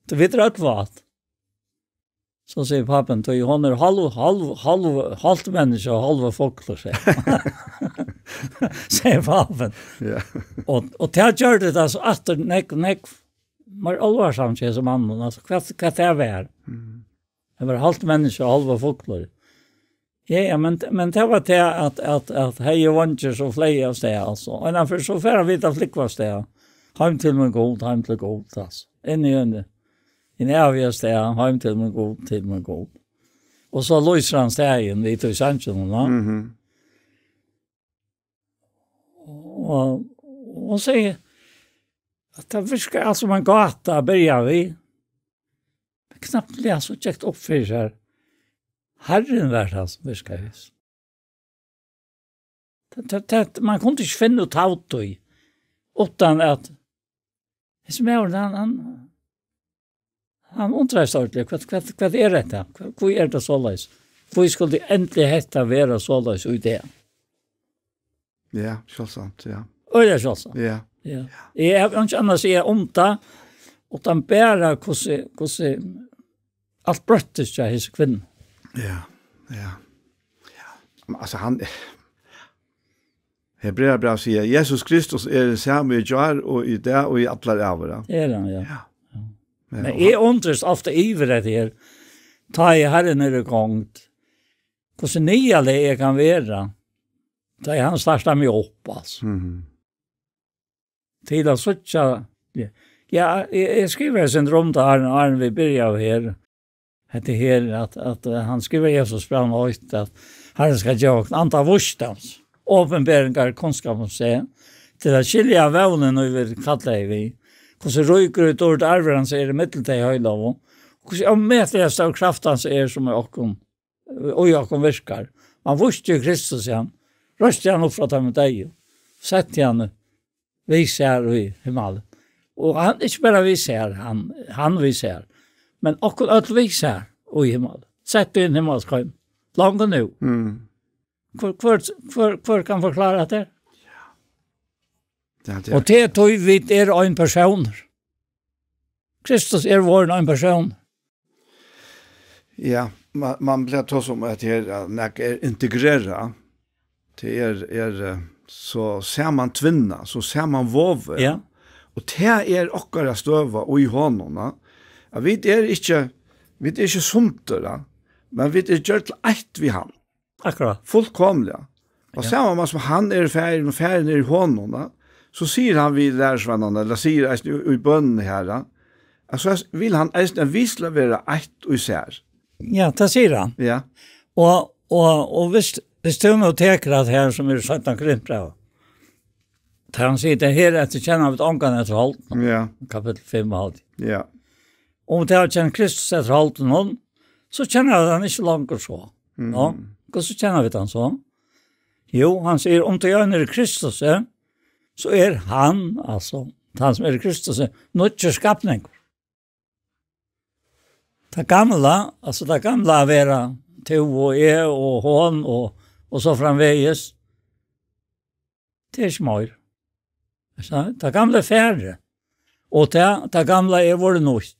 Tú, vit eru øll vát. So sigur pápin: "Tí hon er hálv, hálv, hálv, hálvt menniskja og hálvur fuglur," sigur hann. Sigur pápin. Ja. Og, og tað gjørdi tað so aftur nógv, nógv meir álvarsamt hjá hesum manninum, altso, hvat, hvat tað var. Mm. Hann var hálvt menniskja og hálvur fuglur. Ja, ja, men, men tað var tað at, at, at hevði veingir, so fleyg eg avstað, altso. Og innan fyri, so fara vit at flúgva avstað. Heim til mín Gud, heim til Gud, altso. Inn í ein, ein æviga stað, heim til mín Gud, til mín Gud. Og so lýsir hann staðin við í sanginum, va? Mhm. Og, og sigur, at tað virkar alt sum ein gáta at byrja við. Men knappliga so gekk tað upp fyri sær. Harrin var tað sum virkaði. Tað, tað, tað, man kundi ikki finna út av tí, uttan at hesin maðurin, hann, hann, hann undraðist ordiliga, hvat, hvat, hvat er hetta? Hví er tað soleiðis? Hví skuldi endiliga hetta vera soleiðis í dag? Ja, sjáldsamt, ja. Øgiliga sjáldsamt. Ja. Ja. Eg havi einki annað at siga um tað, uttan bara hvussu, hvussu alt broyttist hjá hesi kvinnu. Ja, ja. Ja. Men altso, hann, Hebrearabrævið sigur: "Jesus Kristus er hin sami í gjár og í dag og í allar ævir." Er hann, ja. Ja. Ja. Men eg undrist ofta yvir hetta her, tá eg Harrin er í gongd, hvussu niðarlag eg kann vera, tá eg hann startar meg upp, altso. Mhm. Til at síggja, ja, ja, eg, eg skrivi eitt sindur um tað, áðrenn, áðrenn vit byrjaðu her. Hetta her, at, at, eh, hann skrivar í Jesusbrævinum eitt, at Harrin skal geva okkum anda vísdóms, opinberingar, kunnskap um seg, til at skilja vónin, ið vit kallaðir við, hvussu ríkur í dýrd arvur hans er ímillum tey heilagu, hvussu ómetaliga stór kraft hans er, sum í okkum, í okkum virkar. Hann vísti Kristus, ja. Reisti hann upp frá teimum deyðu. Setti hann við sær í himmalin. Og hann, ikki bara við sær, hann, hann við sær. Men okkum øll við sær í himmalin. Setti inn himmalsk heim. Langt nú. Mm. Hvør, hvør, hvør, hvør kann forklára tað? Ja, tað er... Og tað er tí vit eru ein persónur. Kristus er vorðin ein persónur. Ja, man, man blívur tosað um at her, at nakað er integrerað. Tað er, er, eh, so saman tvinnað, so saman vovið. Ja. Og tað er okkara støða í honum, ja. At vit eru ikki, vit eru ikki sundur, ja. Men vit eru gjørd til eitt við hann. Akkurát. Fullkomiliga. Og... Ja. Sama man sum hann er í Faðirin, og Faðirin er í honum, ja. So sigur hann við lærisveinarnar, ella sigur eisini í, í bønini her, ja. At so vil hann eisini, at vit skulu vera eitt í sær. Ja, tað sigur hann. Ja. Og, og, og viss, viss tú nú tekur at her, sum er seinna Korintbræv, tá hann sigur, tað her eftir kenna vit ongan eftir holdinum. Ja. Kapittul fimm og hálvt. Ja. Um vit hava kent Kristus eftir holdinum, so kenna vit hann ikki longur so. Mm. Ja, hvussu kenna vit hann so? Jo, hann sigur, um tað er Kristus, eh, so er hann, altso, hann sum er Kristus, eh, nýggjur skapningur. Tað gamla, altso tað gamla at vera tú og eg og hon og, og so framvegis, tað er ikki meir. Tað, tað gamla er farið. Og tað, tað gamla er vorðið nýtt.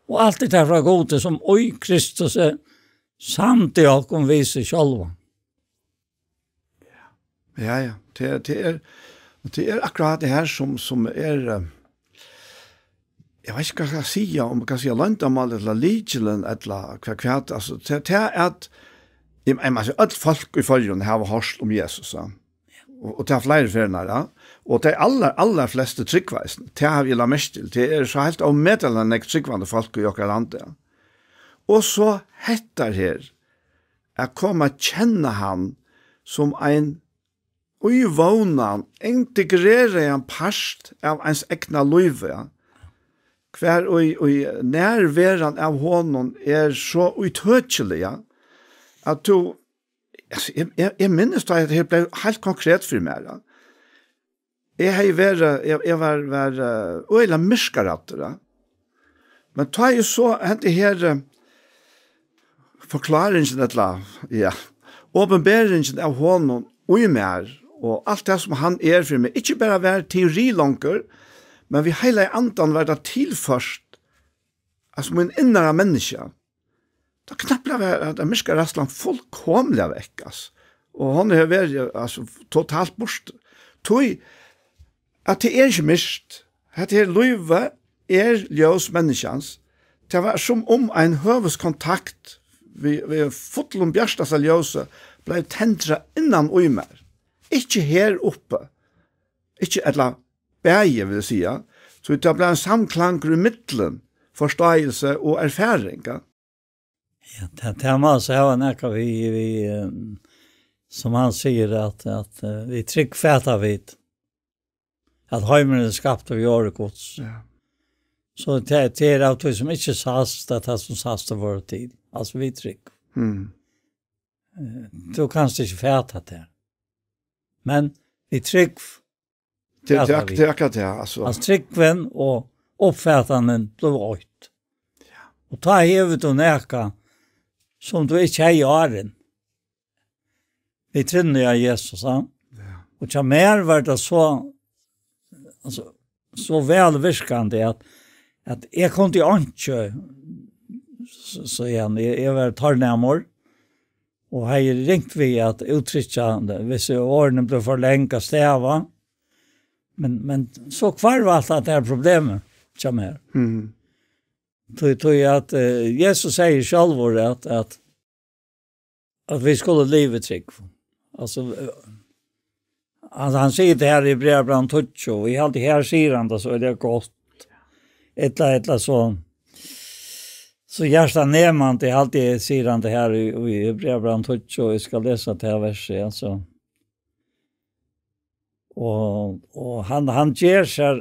Og alt er tað frá Gudi, sum í Kristus er samt í okkum við seg sjálvan. Ja, ja. Det, det er, det er akkurat det her, som, som er, eh, jeg vet ikke hva jeg skal si, om jeg skal si løgndamál, eller lykjelen, eller hva, hva, altså, det, det er at, jeg, jeg, altså, alt folk i Føroyum har hørt om Jesus, ja. Og, og til flere ferner, ja. Og til aller, aller fleste tryggveisen, det har vi lagt mest til. Det er så helt omedelig, når tryggvande folk i akkurat landet, ja. Og så hettar her, at koma at kjenna hann sum ein í vónan, integreraðan part av eins egna lívi, hvar í, í nærveran av honum er so ítøkiliga, at tú, altso, eg, eg, eg minnist tá, at tað her bleiv heilt konkret fyri mær, ja. Eg hevði verið, eg, eg var, var, eh, øgiliga myrkaræddur, ja. Men tá eg so hendi her, eh, forkláringin, ella, ja, opinberingin av honum í mær, og alt tað sum hann er fyri meg, ikki bara var teori longur, men við heilaga andan var tað tilført, altso, mín innara menniskja. Tá knappliga var at myrkaræðslan fullkomiliga vekk, altso. Og hon hevur verið, altso, totalt burtur. Tí at tað er ikki myrkt. Hetta her lívið er ljós menniskjans. Tað var sum um ein høvuðskontakt við, við fullum bjartasta ljósi bleiv tendrað innan í mær. Ikki her uppi. Ikki, ella bæði, vil eg siga. So tað bleiv ein samklangur í millum forstáilsi og erfaring, ja. Ja, tað, tað má altso hava nakað við, við, eh, sum hann sigur, at, at, eh, við trúgv fata vit, at heimurin er skaptur við orði Guds. Ja. So tað, tað er av tí sum ikki sæst, at tað sum sæst er vorðið til. Altso við trúgv. Mm. Eh, tú kanst ikki fata tað. Men við trúgv Tað, tað, tað er akkurat tað, altso. Altso, trúgvin og uppfatanin blivu eitt. Ja. Og tá hevur tú nakað, sum tú ikki hevði áðrenn. Við trúnni á Jesus, ja. Ja. Og hjá mær var tað so, altso, so vælvirkandi, at, at eg kundi einki, s-, siga hann, eg, eg var tornæmur, og hevði ringt við at úttrykkja, hvis orðini blivu for long at stava. Men, men so hvarv alt tað her problemið hjá mær. Mhm. Tí, tí at, eh, Jesus sigur sjálvur at, at, at vit skulu liva í trúgv. Altso, eh, hann, hann sigur tað her í Hebreabrævinum tíggju, og eg haldi, her sigur hann tað, so er tað gott. Ella, ella so, so hjartanemandi, haldi eg, sigur hann tað her í, í Hebreabrævinum tíggju, og eg skal lesa tað her versið, altso. Og, og hann, hann ger seg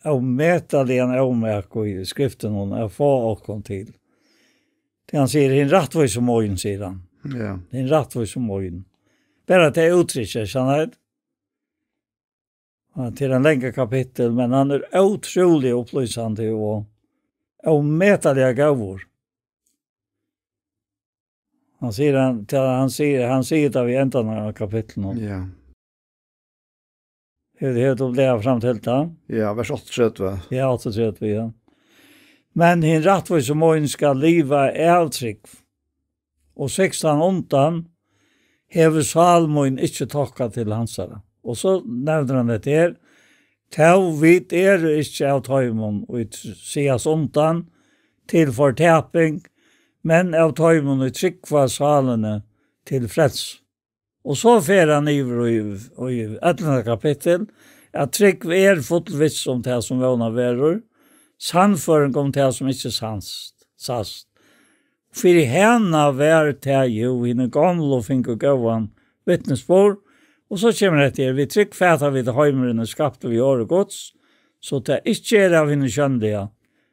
ómetaligan ómak í skriftunum at fáa okkum til. Tí hann sigur, "Hin rættvísi mín", sigur hann. Ja. "Hin rættvísi mín." Bara tað úttrykk, ikki sant? Og tað er eitt langt kapittul, men hann er ótrúliga upplýsandi og ómetaliga góður. Hann sigur, hann, tað, hann sigur, hann sigur tað við endan av kapitlinum. Ja. Hevur, hevur tú blaðað fram til tað? Ja, vers áttaogtretivu. Ja, áttaogtretivu, ja. "Men hin rættvísi mín skal liva av trúgv. Og sigst hann undan, hevur sál mín ikki tokka til hansara." Og so nevnir hann hetta her, "Tó vit eru ikki av teimum, ið tr-, sigast undan til fortaping, men av teimum, ið trúgva sálini til frelsu." Og so fer hann yvir í, í ellivta kapittul, at trúgv er fullviss um tað, sum vónað verður, sannføring um tað, sum ikki sanst, sæst. Fyri hana var tað jú, hini gomlu fingu góðan vitnisburð, og so kemur hetta her, "Við trúgv fata vit, at heimurin er skaptur við orði Guds, so tað ikki er av hini sjónliga,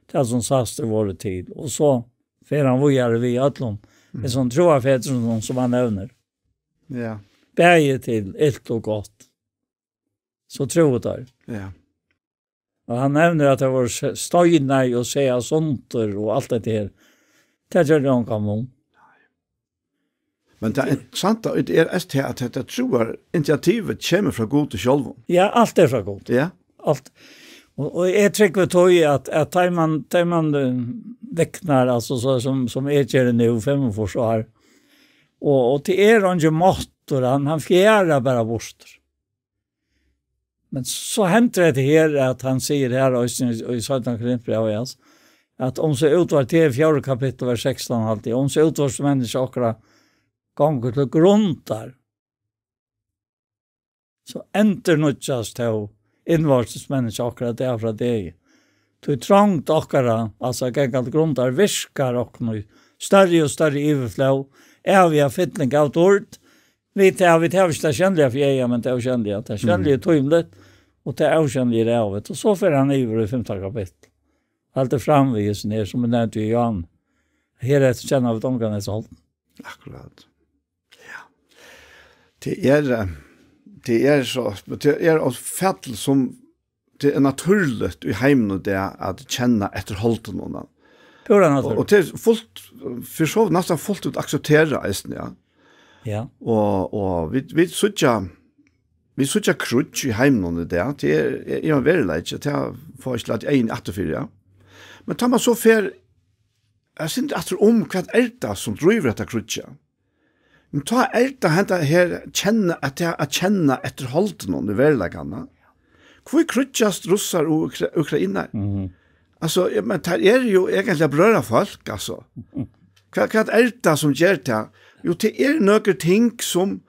tað sum sæst er vorðið til." Og so fer hann víðari við øllum. Mm. Hesum trúarfedrunum, sum hann nevnir. Ja. Bæði til ilt og gott. So trúðu teir. Ja. Og hann nevnir, at tað vóru se-, steinar og saga sundur og alt hetta her. Tað gjørdi ongan mun. Men tað interessanta í tí er eisini at hetta trúarinitiativið kemur frá Gudi sjálvum. Ja, alt er frá Gudi. Ja. Alt. Og, og eg trúgvi tí at, at tá man, tá man, eh, viknar, altso, so sum, sum eg geri nú, fimmogfýrs ár, og, og tað er eingin máttur, hann, hann fjarar bara burtur. Men so hendir hetta her, at hann sigur her, og í, í seinna Korintbrævi, altso, at um so útvarp, tað er fjórða kapittul, vers sekstan, alt í, um so útvarpsmenniskja okkara gongur til grundar, so endurnýggjast tó innvortis menniskja okkara dag frá degi. Tí trongd okkara, altso at ganga til grundar, virkar okkum í størri og størri yvirflóð, æviga fylling av dýrd, vit hava, vit hava ikki tað sjónliga fyri eyga, men tað ósjónliga. Tað sjónliga er tímiligt, og tað ósjónliga er ævigt. Og so fer hann yvir í fimta kapittul. Heldur fram við hesum her, sum er nevnt í Johan. Herefter kjenna vit ongan hesa holding. Akkurát. Ja. Tað er, eh, tað er so, tað er eitt fall sum tað er natúrligt í heiminum í dag at kenna eftir holdinum. Púra Og, og natúrligt. Tað er fult, fyri so næstan fult út akseptera eisini, ja. Ja. Og, og vit, vit síggja, vit síggja kríggj í heiminum í dag. Tað er, er, er ein veruleiki, tað fáa ikki lat eyguni aftur fyri, ja. Men tá man so fer, eg synti aftur um, hvat er tað sum drívur hetta kríggið? Men tá er tað henda her kenna, at tað at kenna eftir holdinum í veruleikanum. Hví kríggjast russar og Ukra-, ukrainar? Mhm. Altso, ja, men tað er jo eigentliga brøðrafólk, altso. Hvat, hvat er tað sum ger tað? Jo, tað er nøkur ting sum,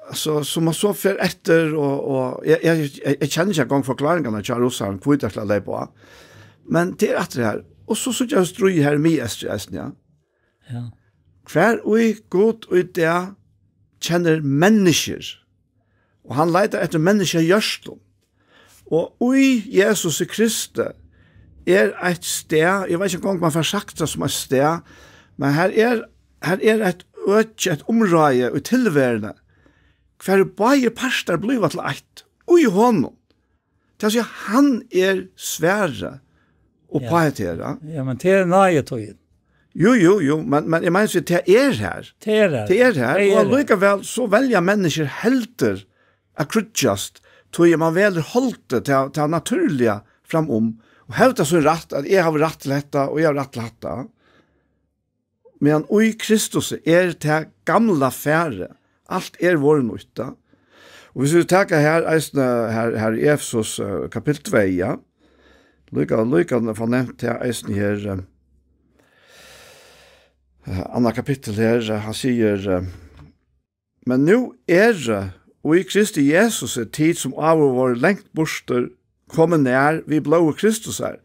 altso, sum man so fer eftir, og, og eg, eg, eg, eg kenni ikki eingong forklaringarnar hjá russarum, hví tað skal leypa á. Men tað er aftur her. Og so síggja vit stríð her í Miðeystri eisini, ja. Ja. Hvar í Gud í dag kennir menniskjur, og hann leitar eftir menniskjahjørtum. Og í Jesus Kristi er eitt stað, eg veit ikki eingong, man fær sagt tað sum eitt stað, men her er, her er eitt øki, eitt umráði í tilveruni, hvar báðir partar blíva til eitt, í honum. Tað vil siga, hann er svarið uppá Ja. hetta her, ja. Ja, men tað er náðitíðin. Jú, jú, jú, men, men eg meini, so tað er her. Tað er her. Tað er her, Tað er og her. allíkavæl so velja menniskjur heldur at kríggjast, tí man velur holdið, tað, tað natúrliga framum, og hevda sín rætt, at eg havi rætt til hetta, og eg havi rætt til hatta. Meðan í Kristus er tað gamla farið, alt er vorðið nýtt, ja. Og hvis vit taka her, eisini her, her í Efesus, eh, kapittul tvey, ja. Líka, líka fornevnt her, eisini her, eh, eh, annað kapittul her, eh, hann sigur, eh, Men nú eru í Kristi Jesusi tit, sum áður vóru langt burtur, komin nær við blóði Kristusar,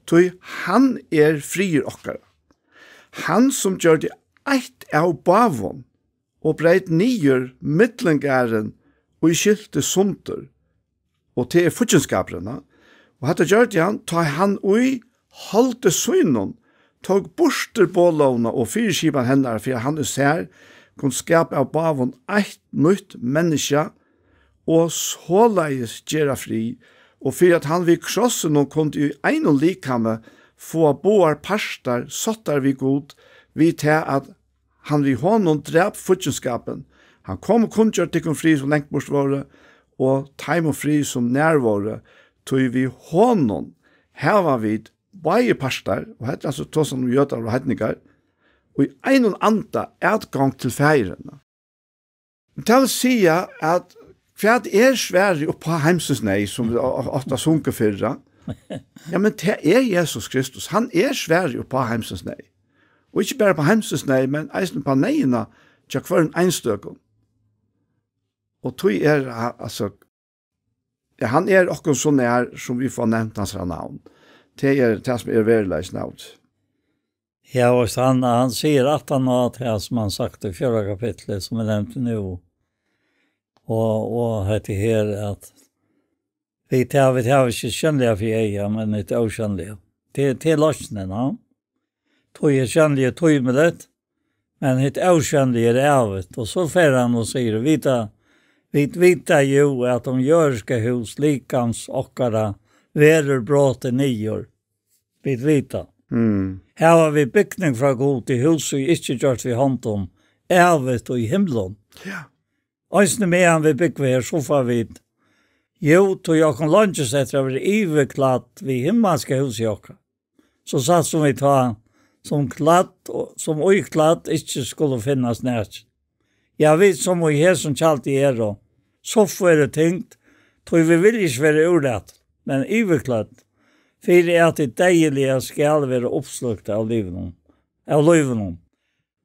tí hann er friður okkara. Hann, sum gjørdi eitt av báðum og breyt niður millingarðin, ið skilti sundur, og tað er fíggindskapurin, ja. Og hetta gjørdi hann, tá hann í holdi sínum tók burtur boðlógina og fyriskipan hennara, fyri at hann í sær kundi skapa av báðum eitt nýtt menniskja, og soleiðis gera frið, og fyri at hann við krossinum kundi í einum likami fáa báðar partar sáttar við Gud, við tað at hann við honum drap fíggindskapin. Hann kom og kunngjørdi tykkum frið, sum langt burt vóru, og teimum frið, sum nær vóru, tí við honum hava vit báðir partar, og hetta er altso tosað um jødar og heidningar, og í einum anda atgongd til Faðirin. Tað vil siga, at hvat er svarið uppá heimsins neyð, sum vit o-, o-, ofta sungu fyrr, ja? Ja, men tað er Jesus Kristus. Hann er svarið uppá heimsins neyð. Og ikki bara uppá heimsins neyð, men eisini uppá neyðina hjá hvørjum einstøkum. Og tí er, ha-, altso, ja, hann er okkum so nær, sum vit fáa nevnt hansara navn. Tað er tað, sum er veruleikin av tí. Ja, og hann, hann sigur aftan á tað, sum hann sagt í fjórða kapitli, sum er nevnt nú. Og, og hetta her, at vit hava, vit hava ikki sjónliga fyri eyga, men tað ósjónliga. Tað, tað er loysnin, ja. Tí er sjónliga tímiligt, men hitt ósjónliga er ævigt. Og so fer hann og sigur: Vita, vit vita jú, at um jørðiska hús likams okkara verður brotið niður, vit vita. Mm. Hava vit bygning frá Gudi, hús, ið ikki gjørt við hondum, ævigt í himlum. Ja. Eisini meðan vit búgva her, so fáa vit, jú, tí okkum leingist eftir at vera yvirklædd við himmalska húsið okkara. So satt sum vit tá, sum klædd, og sum íklædd, ikki skulu finnast nakin. Ja, vit sum í hesum tjaldi eru, so fyri tyngd, tí vit vilja ikki vera úrlatin, men yvirklædd, fyri at tað deyðiliga skal vera uppslúkt av lívinum, av lívinum.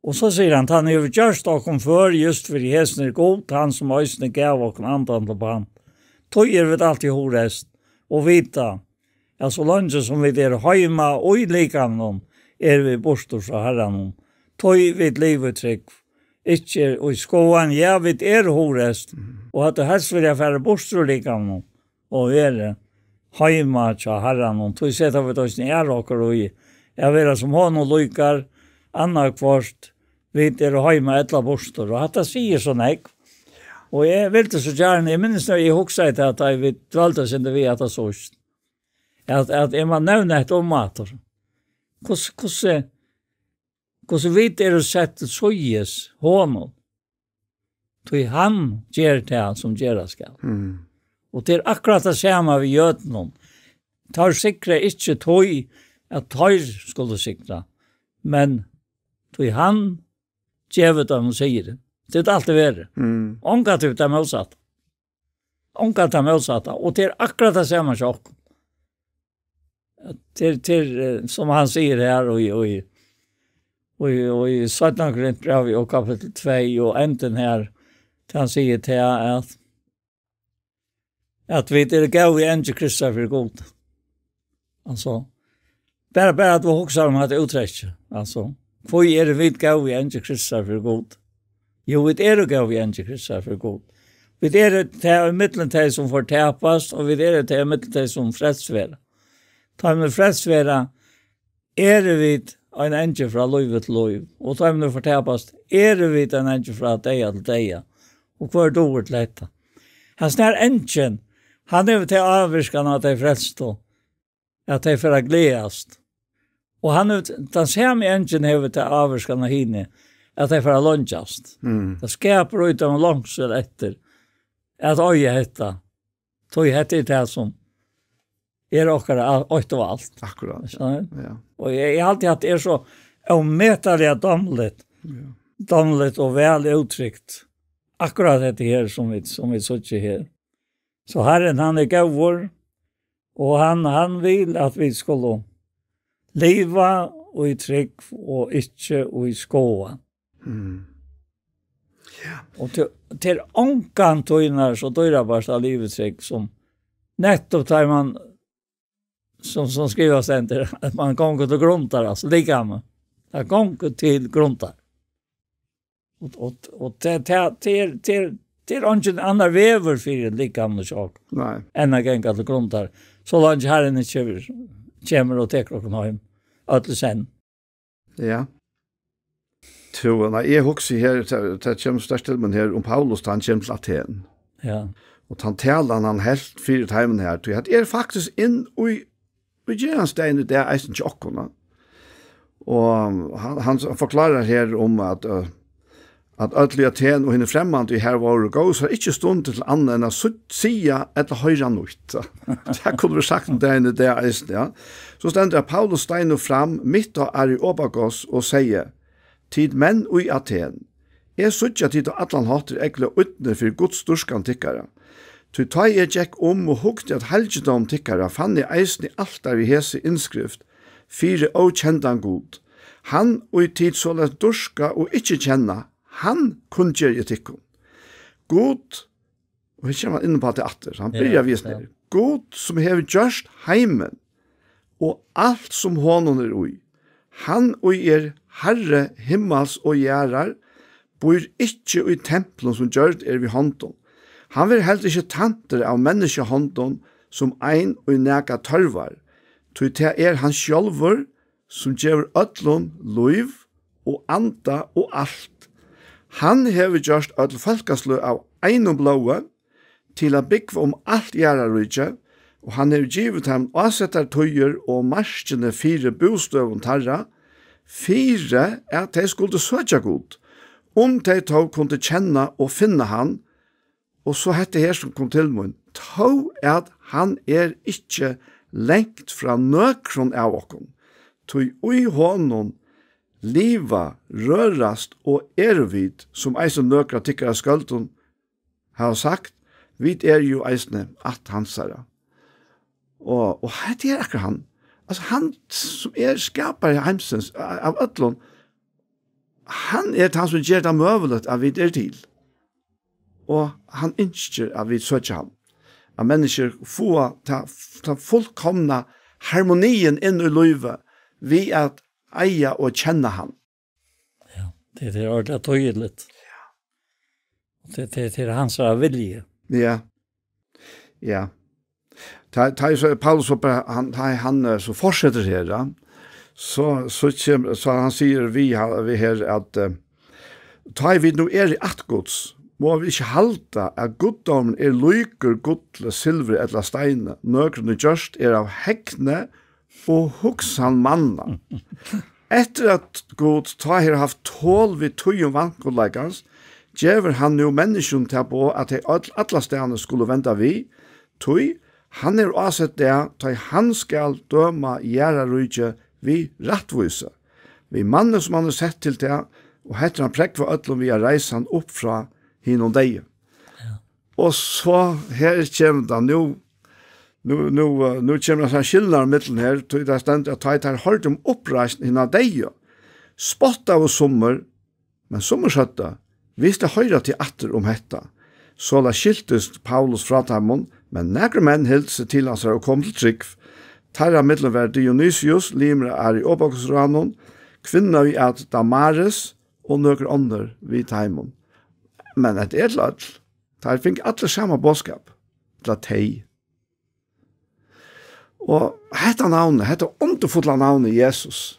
Og so sigur hann: Hann hevur gjørt okkum før just fyri hesum er Gud, hann sum eisini gav okkum andan til pant. Tí eru vit altíð hugreist og vita, at so leingi sum vit eru heima í likamnum, eru vit burtur frá Harranum. Tí vit liva í trúgv, ikki í skoðan. Ja, vit eru hugreist, og høvdu helst viljað fara burtur úr likamnum og verið heima hjá Harranum. Tí seta vit eisini æru okkara í at vera sum honum líkar, annaðhvørt vit eru heima ella burtur. Og hatta sigur so nógv. Og eg vildi so gjarna, eg minnist, nú eg hugsaði til at vit dvøldu oss inn við at tað síðst, at, at eg má nevna hetta umaftur. Hvussu, hvussu, hvussu vit eru sett til síðis honum. Tí hann ger tað, sum gerast skal. Mm. Og tað er akkurát tað sama við jødunum. Teir sigra ikki tí, at teir skulu sigra, men tí hann gevur teimum sigrin. Tað er altíð verið. Mm. Ongantíð tað mótsatta. Ongantíð tað mótsatta. Og tað er akkurát tað sama hjá okkum. Til, til, eh, sum hann sigur her, og í, og í, og í, og í seinna Korintbrævi og kapittul tvey og endin her, til hann sigur til at, at vit eru góðir eingir Kristar fyri Gud. Altso, bara, bara at tú hugsar um hatta úttrekkið, altso, hví eru vit góðir eingir Kristar fyri Gud? Jú, vit eru góðir eingir Kristar fyri Gud. Vit eru tað í millum tey, sum fortapast, og vit eru tað í millum tey, sum frelst verða. Tá vit frelst verða, eru vit ein eingil frá lívi til lív, og tá vit fortapast, eru vit ein eingil frá deyða til deyða. Og hvør dugir til hetta? Hasin her eingin, hann hevur tað ávirkan á tey frelstu, at tey fara at gleðast. Og hann hevur, tann sami eingin hevur tað ávirkan á hini, at tey fara at leingjast. Mm. Tað skapar í teimum longsul eftir at eiga hetta. Tí hetta er tað, sum er okkara a-, eitt og alt. Akkurát. Skilur? Ja. Og eg, eg haldi, at tað er so ómetaliga dámligt, ja, dámligt og væl úttrykt. Akkurát hetta her, sum vit, sum vit síggja her. So Harrin, hann er góður, og hann, hann vil, at vit skulu liva í trúgv og ikki í skoðan. Mm. Ja. Og til, til ongan tínar so dýrabært at liva í trúgv sum nettopp tá man, sum, sum skrivað stendur, at man gongur til grundar, altso, likamið. Tað gongur til grundar. Og, og, og tað, tað, tað er, tað er, tað er eingin annar vegur fyri likamið hjá okkum, nei, enn at ganga til grundar, so leingi Harrin ikki kemur, kemur og tekur okkum heim, øll í senn. Ja. Tú, nei, eg hugsi her, tað, tað kemur sterkt til mín her um Paulus, tá hann kemur til Aten. Ja. Og tann talan, hann helt fyri teimum her, tí at er faktiskt inn í, í gerandisdagin í dag, eisini hjá okkum, ja. Og hann, hann forklárar her um at, eh, at øll í Aten og hini fremmandu, ið har vóru, góvu sær ikki stund til annað enn at su-, siga ella hoyra nýtt. Tað kundi verið sagt um dagin í dag eisini, ja. So stendur, at Paulus steig nú fram mitt á Areopagos og segði: Tit menn í Aten, eg síggi, at tit á allan hátt eru ógvuliga ídnir fyri Guds dýrkan tykkara. Tí tá eg gekk um og hugdi at halgidómi tykkara, fann eg eisini altar við hesi innskrift: Fyri ókendan Gud. Hann, ið tit soleiðis dýrka og ikki kenna, hann kunngeri eg tykkum. Gud, og her kemur hann inn á tað aftur, hann, ja, byrjar við, ja, hesum her. Gud, sum hevur gjørt heimin og alt, sum honum er í, hann, ið er Harri himmals og jarðar, býr ikki í templum, sum gjørd eru við hondum. Hann verður heldur ikki tæntur av menniskjuhondum, sum ein, ið nakað tørvar, tí tað er hann sjálvur, sum gevur øllum lív og anda og alt. Hann hevur gjørt øll fólkasløg av einum blóði, til at búgva um alt jarðarríkið, og hann hevur givið teimum ásettar tíðir og markini fyri bústøðum teirra, fyri at tey skuldu søkja Gud, um tey tó kundu kenna og finna hann. Og so hetta her sum kom til mín, tó at hann er ikki langt frá nøkrum av okkum, tí í honum liva, rørast og eru vit, sum eisini nøkur av tykkara skøldum hava sagt, vit eru jú eisini ætt hansara. Og, og hetta er akkurát hann. Altso, hann sum er skapari heimsins, a-, av øllum, hann er tann sum ger tað møguligt at vit eru til. Og hann ynskir at vit søkja hann. At menniskjur fáa ta, ta fullkomna harmoniin inn í lívið við at eiga og kenna hann. Ja, tað er ordiliga týðiligt. Ja. Tað, tað, tað er hansara vilji. Ja. Ja. Tá, tá so Paulus so bara, hann, tá hann, eh, so fortsetur her, ja. So, so kemur, so hann sigur við, ha-, við her at, eh, tá ið vit nú eru ætt Guds, má vit ikki halda, at guddómurin er líkur gulli, silvuri ella steini, nøkrum er gjørt, er av hegni og hugsan manna. Eftir at Gud tá hevur havt tol við tíðum vankunnleikans, gevur hann nú menniskjum tað boð, at tey øll allastaðni skulu venda við, tí hann hevur ásett dag, tá ið hann skal døma jarðarríkið við rættvísi, við manni, sum hann hevur sett til tað, og hetta er hann prógvað øllum við at reisa hann upp frá hinum deyðu. Ja. Og so her kemur tað nú, nú, nú, eh, nú kemur ein skilnaður millum her, tí tað stendur, at tá ið teir hoyrdu um uppreisn hinna deyðu, spottaðu summir, men summir søgdu: Vit skulu hoyra teg aftur um hetta. Soleiðis skiltist Paulus frá teimum, men nakrir menn hildu seg til hansara og komu til trúgv. Teirra millum var Dionysius, limur av Areopagus-ráðnum, kvinna við ætt Damaris og nøkur onnur við teimum. Men hetta er til øll. Teir fingu allir sama boðskap. Ella tey. Og hetta navnið, hetta undurfulla navnið Jesus,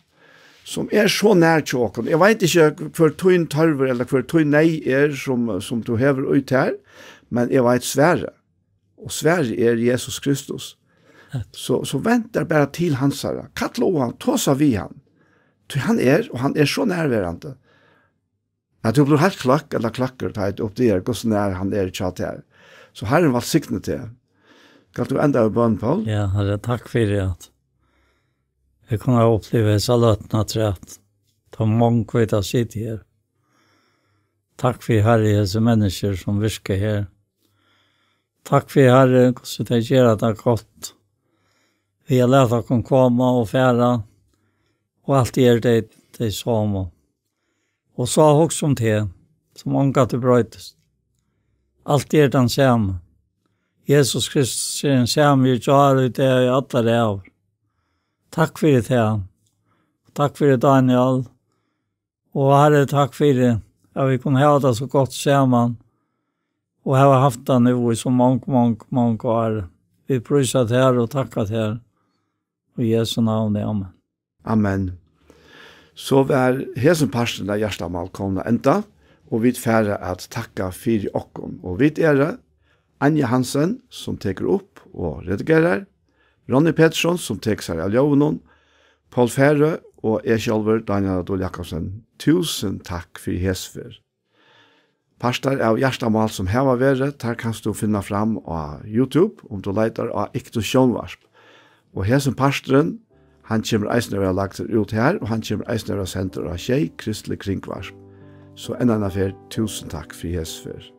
sum er so nær hjá okkum. Eg veit ikki, hvør tín tørvur ella hvør tín neyð er, sum, sum tú hevur í tær, men eg veit svarið. Og svarið er Jesus Kristus. Rett. So, so vend tær bara til hansara. Kalla á hann, tosa við hann. Tí hann er, og hann er so nærverandi, at tú blívur heilt kløkk ella kløkkur, tá ið tú uppdagar, hvussu nær hann er hjá tær. So Harrin vælsigni teg. Skalt tú enda við bøn, Poul? Ja, Harri, takk fyri at eg kundi hava upplivað hesa løtuna afturat. Tá mong vita sita her. Takk fyri, Harri, hesi menniskjur sum virka her. Takk fyri, Harri, hvussu tey gera tað gott. Við at lata okkum koma og fara, og altíð eru tey tey somu. Og so hugsa um teg, sum ongantíð broytist. Altíð er tann sami. Jesus Kristus er hin sami í gjár, í dag, í allar ævir. Takk fyri tað. Takk fyri Daniel. Og Harri, takk fyri at vit kunnu hava tað so gott saman og hava havt tað nú í so mong, mong, mong ár. Vit prísa tær og takka tær. Í Jesu navni, amen. Amen. So var hesin parturin av Hjartamál komin at enda, og vit fara at takka fyri okkum. Og vit eru Anja Hansen, sum tekur upp og redigerar, Ronny Petersson, sum tekur sær av ljóðinum, Poul Færø og eg sjálvur, Dánjal Adol Jakobsen. Túsund takk fyri hesa ferð. Partar av Hjartamál sum hava verið, teir kanst tú finna fram á YouTube, um tú leitar á Iktus Sjónvarp. Og hesin parturin, hann kemur eisini at verða lagdur út har, og hann kemur eisini at verða sendur á sjey kristlig kringvarp. So enn eina ferð, túsund takk fyri hesa ferð.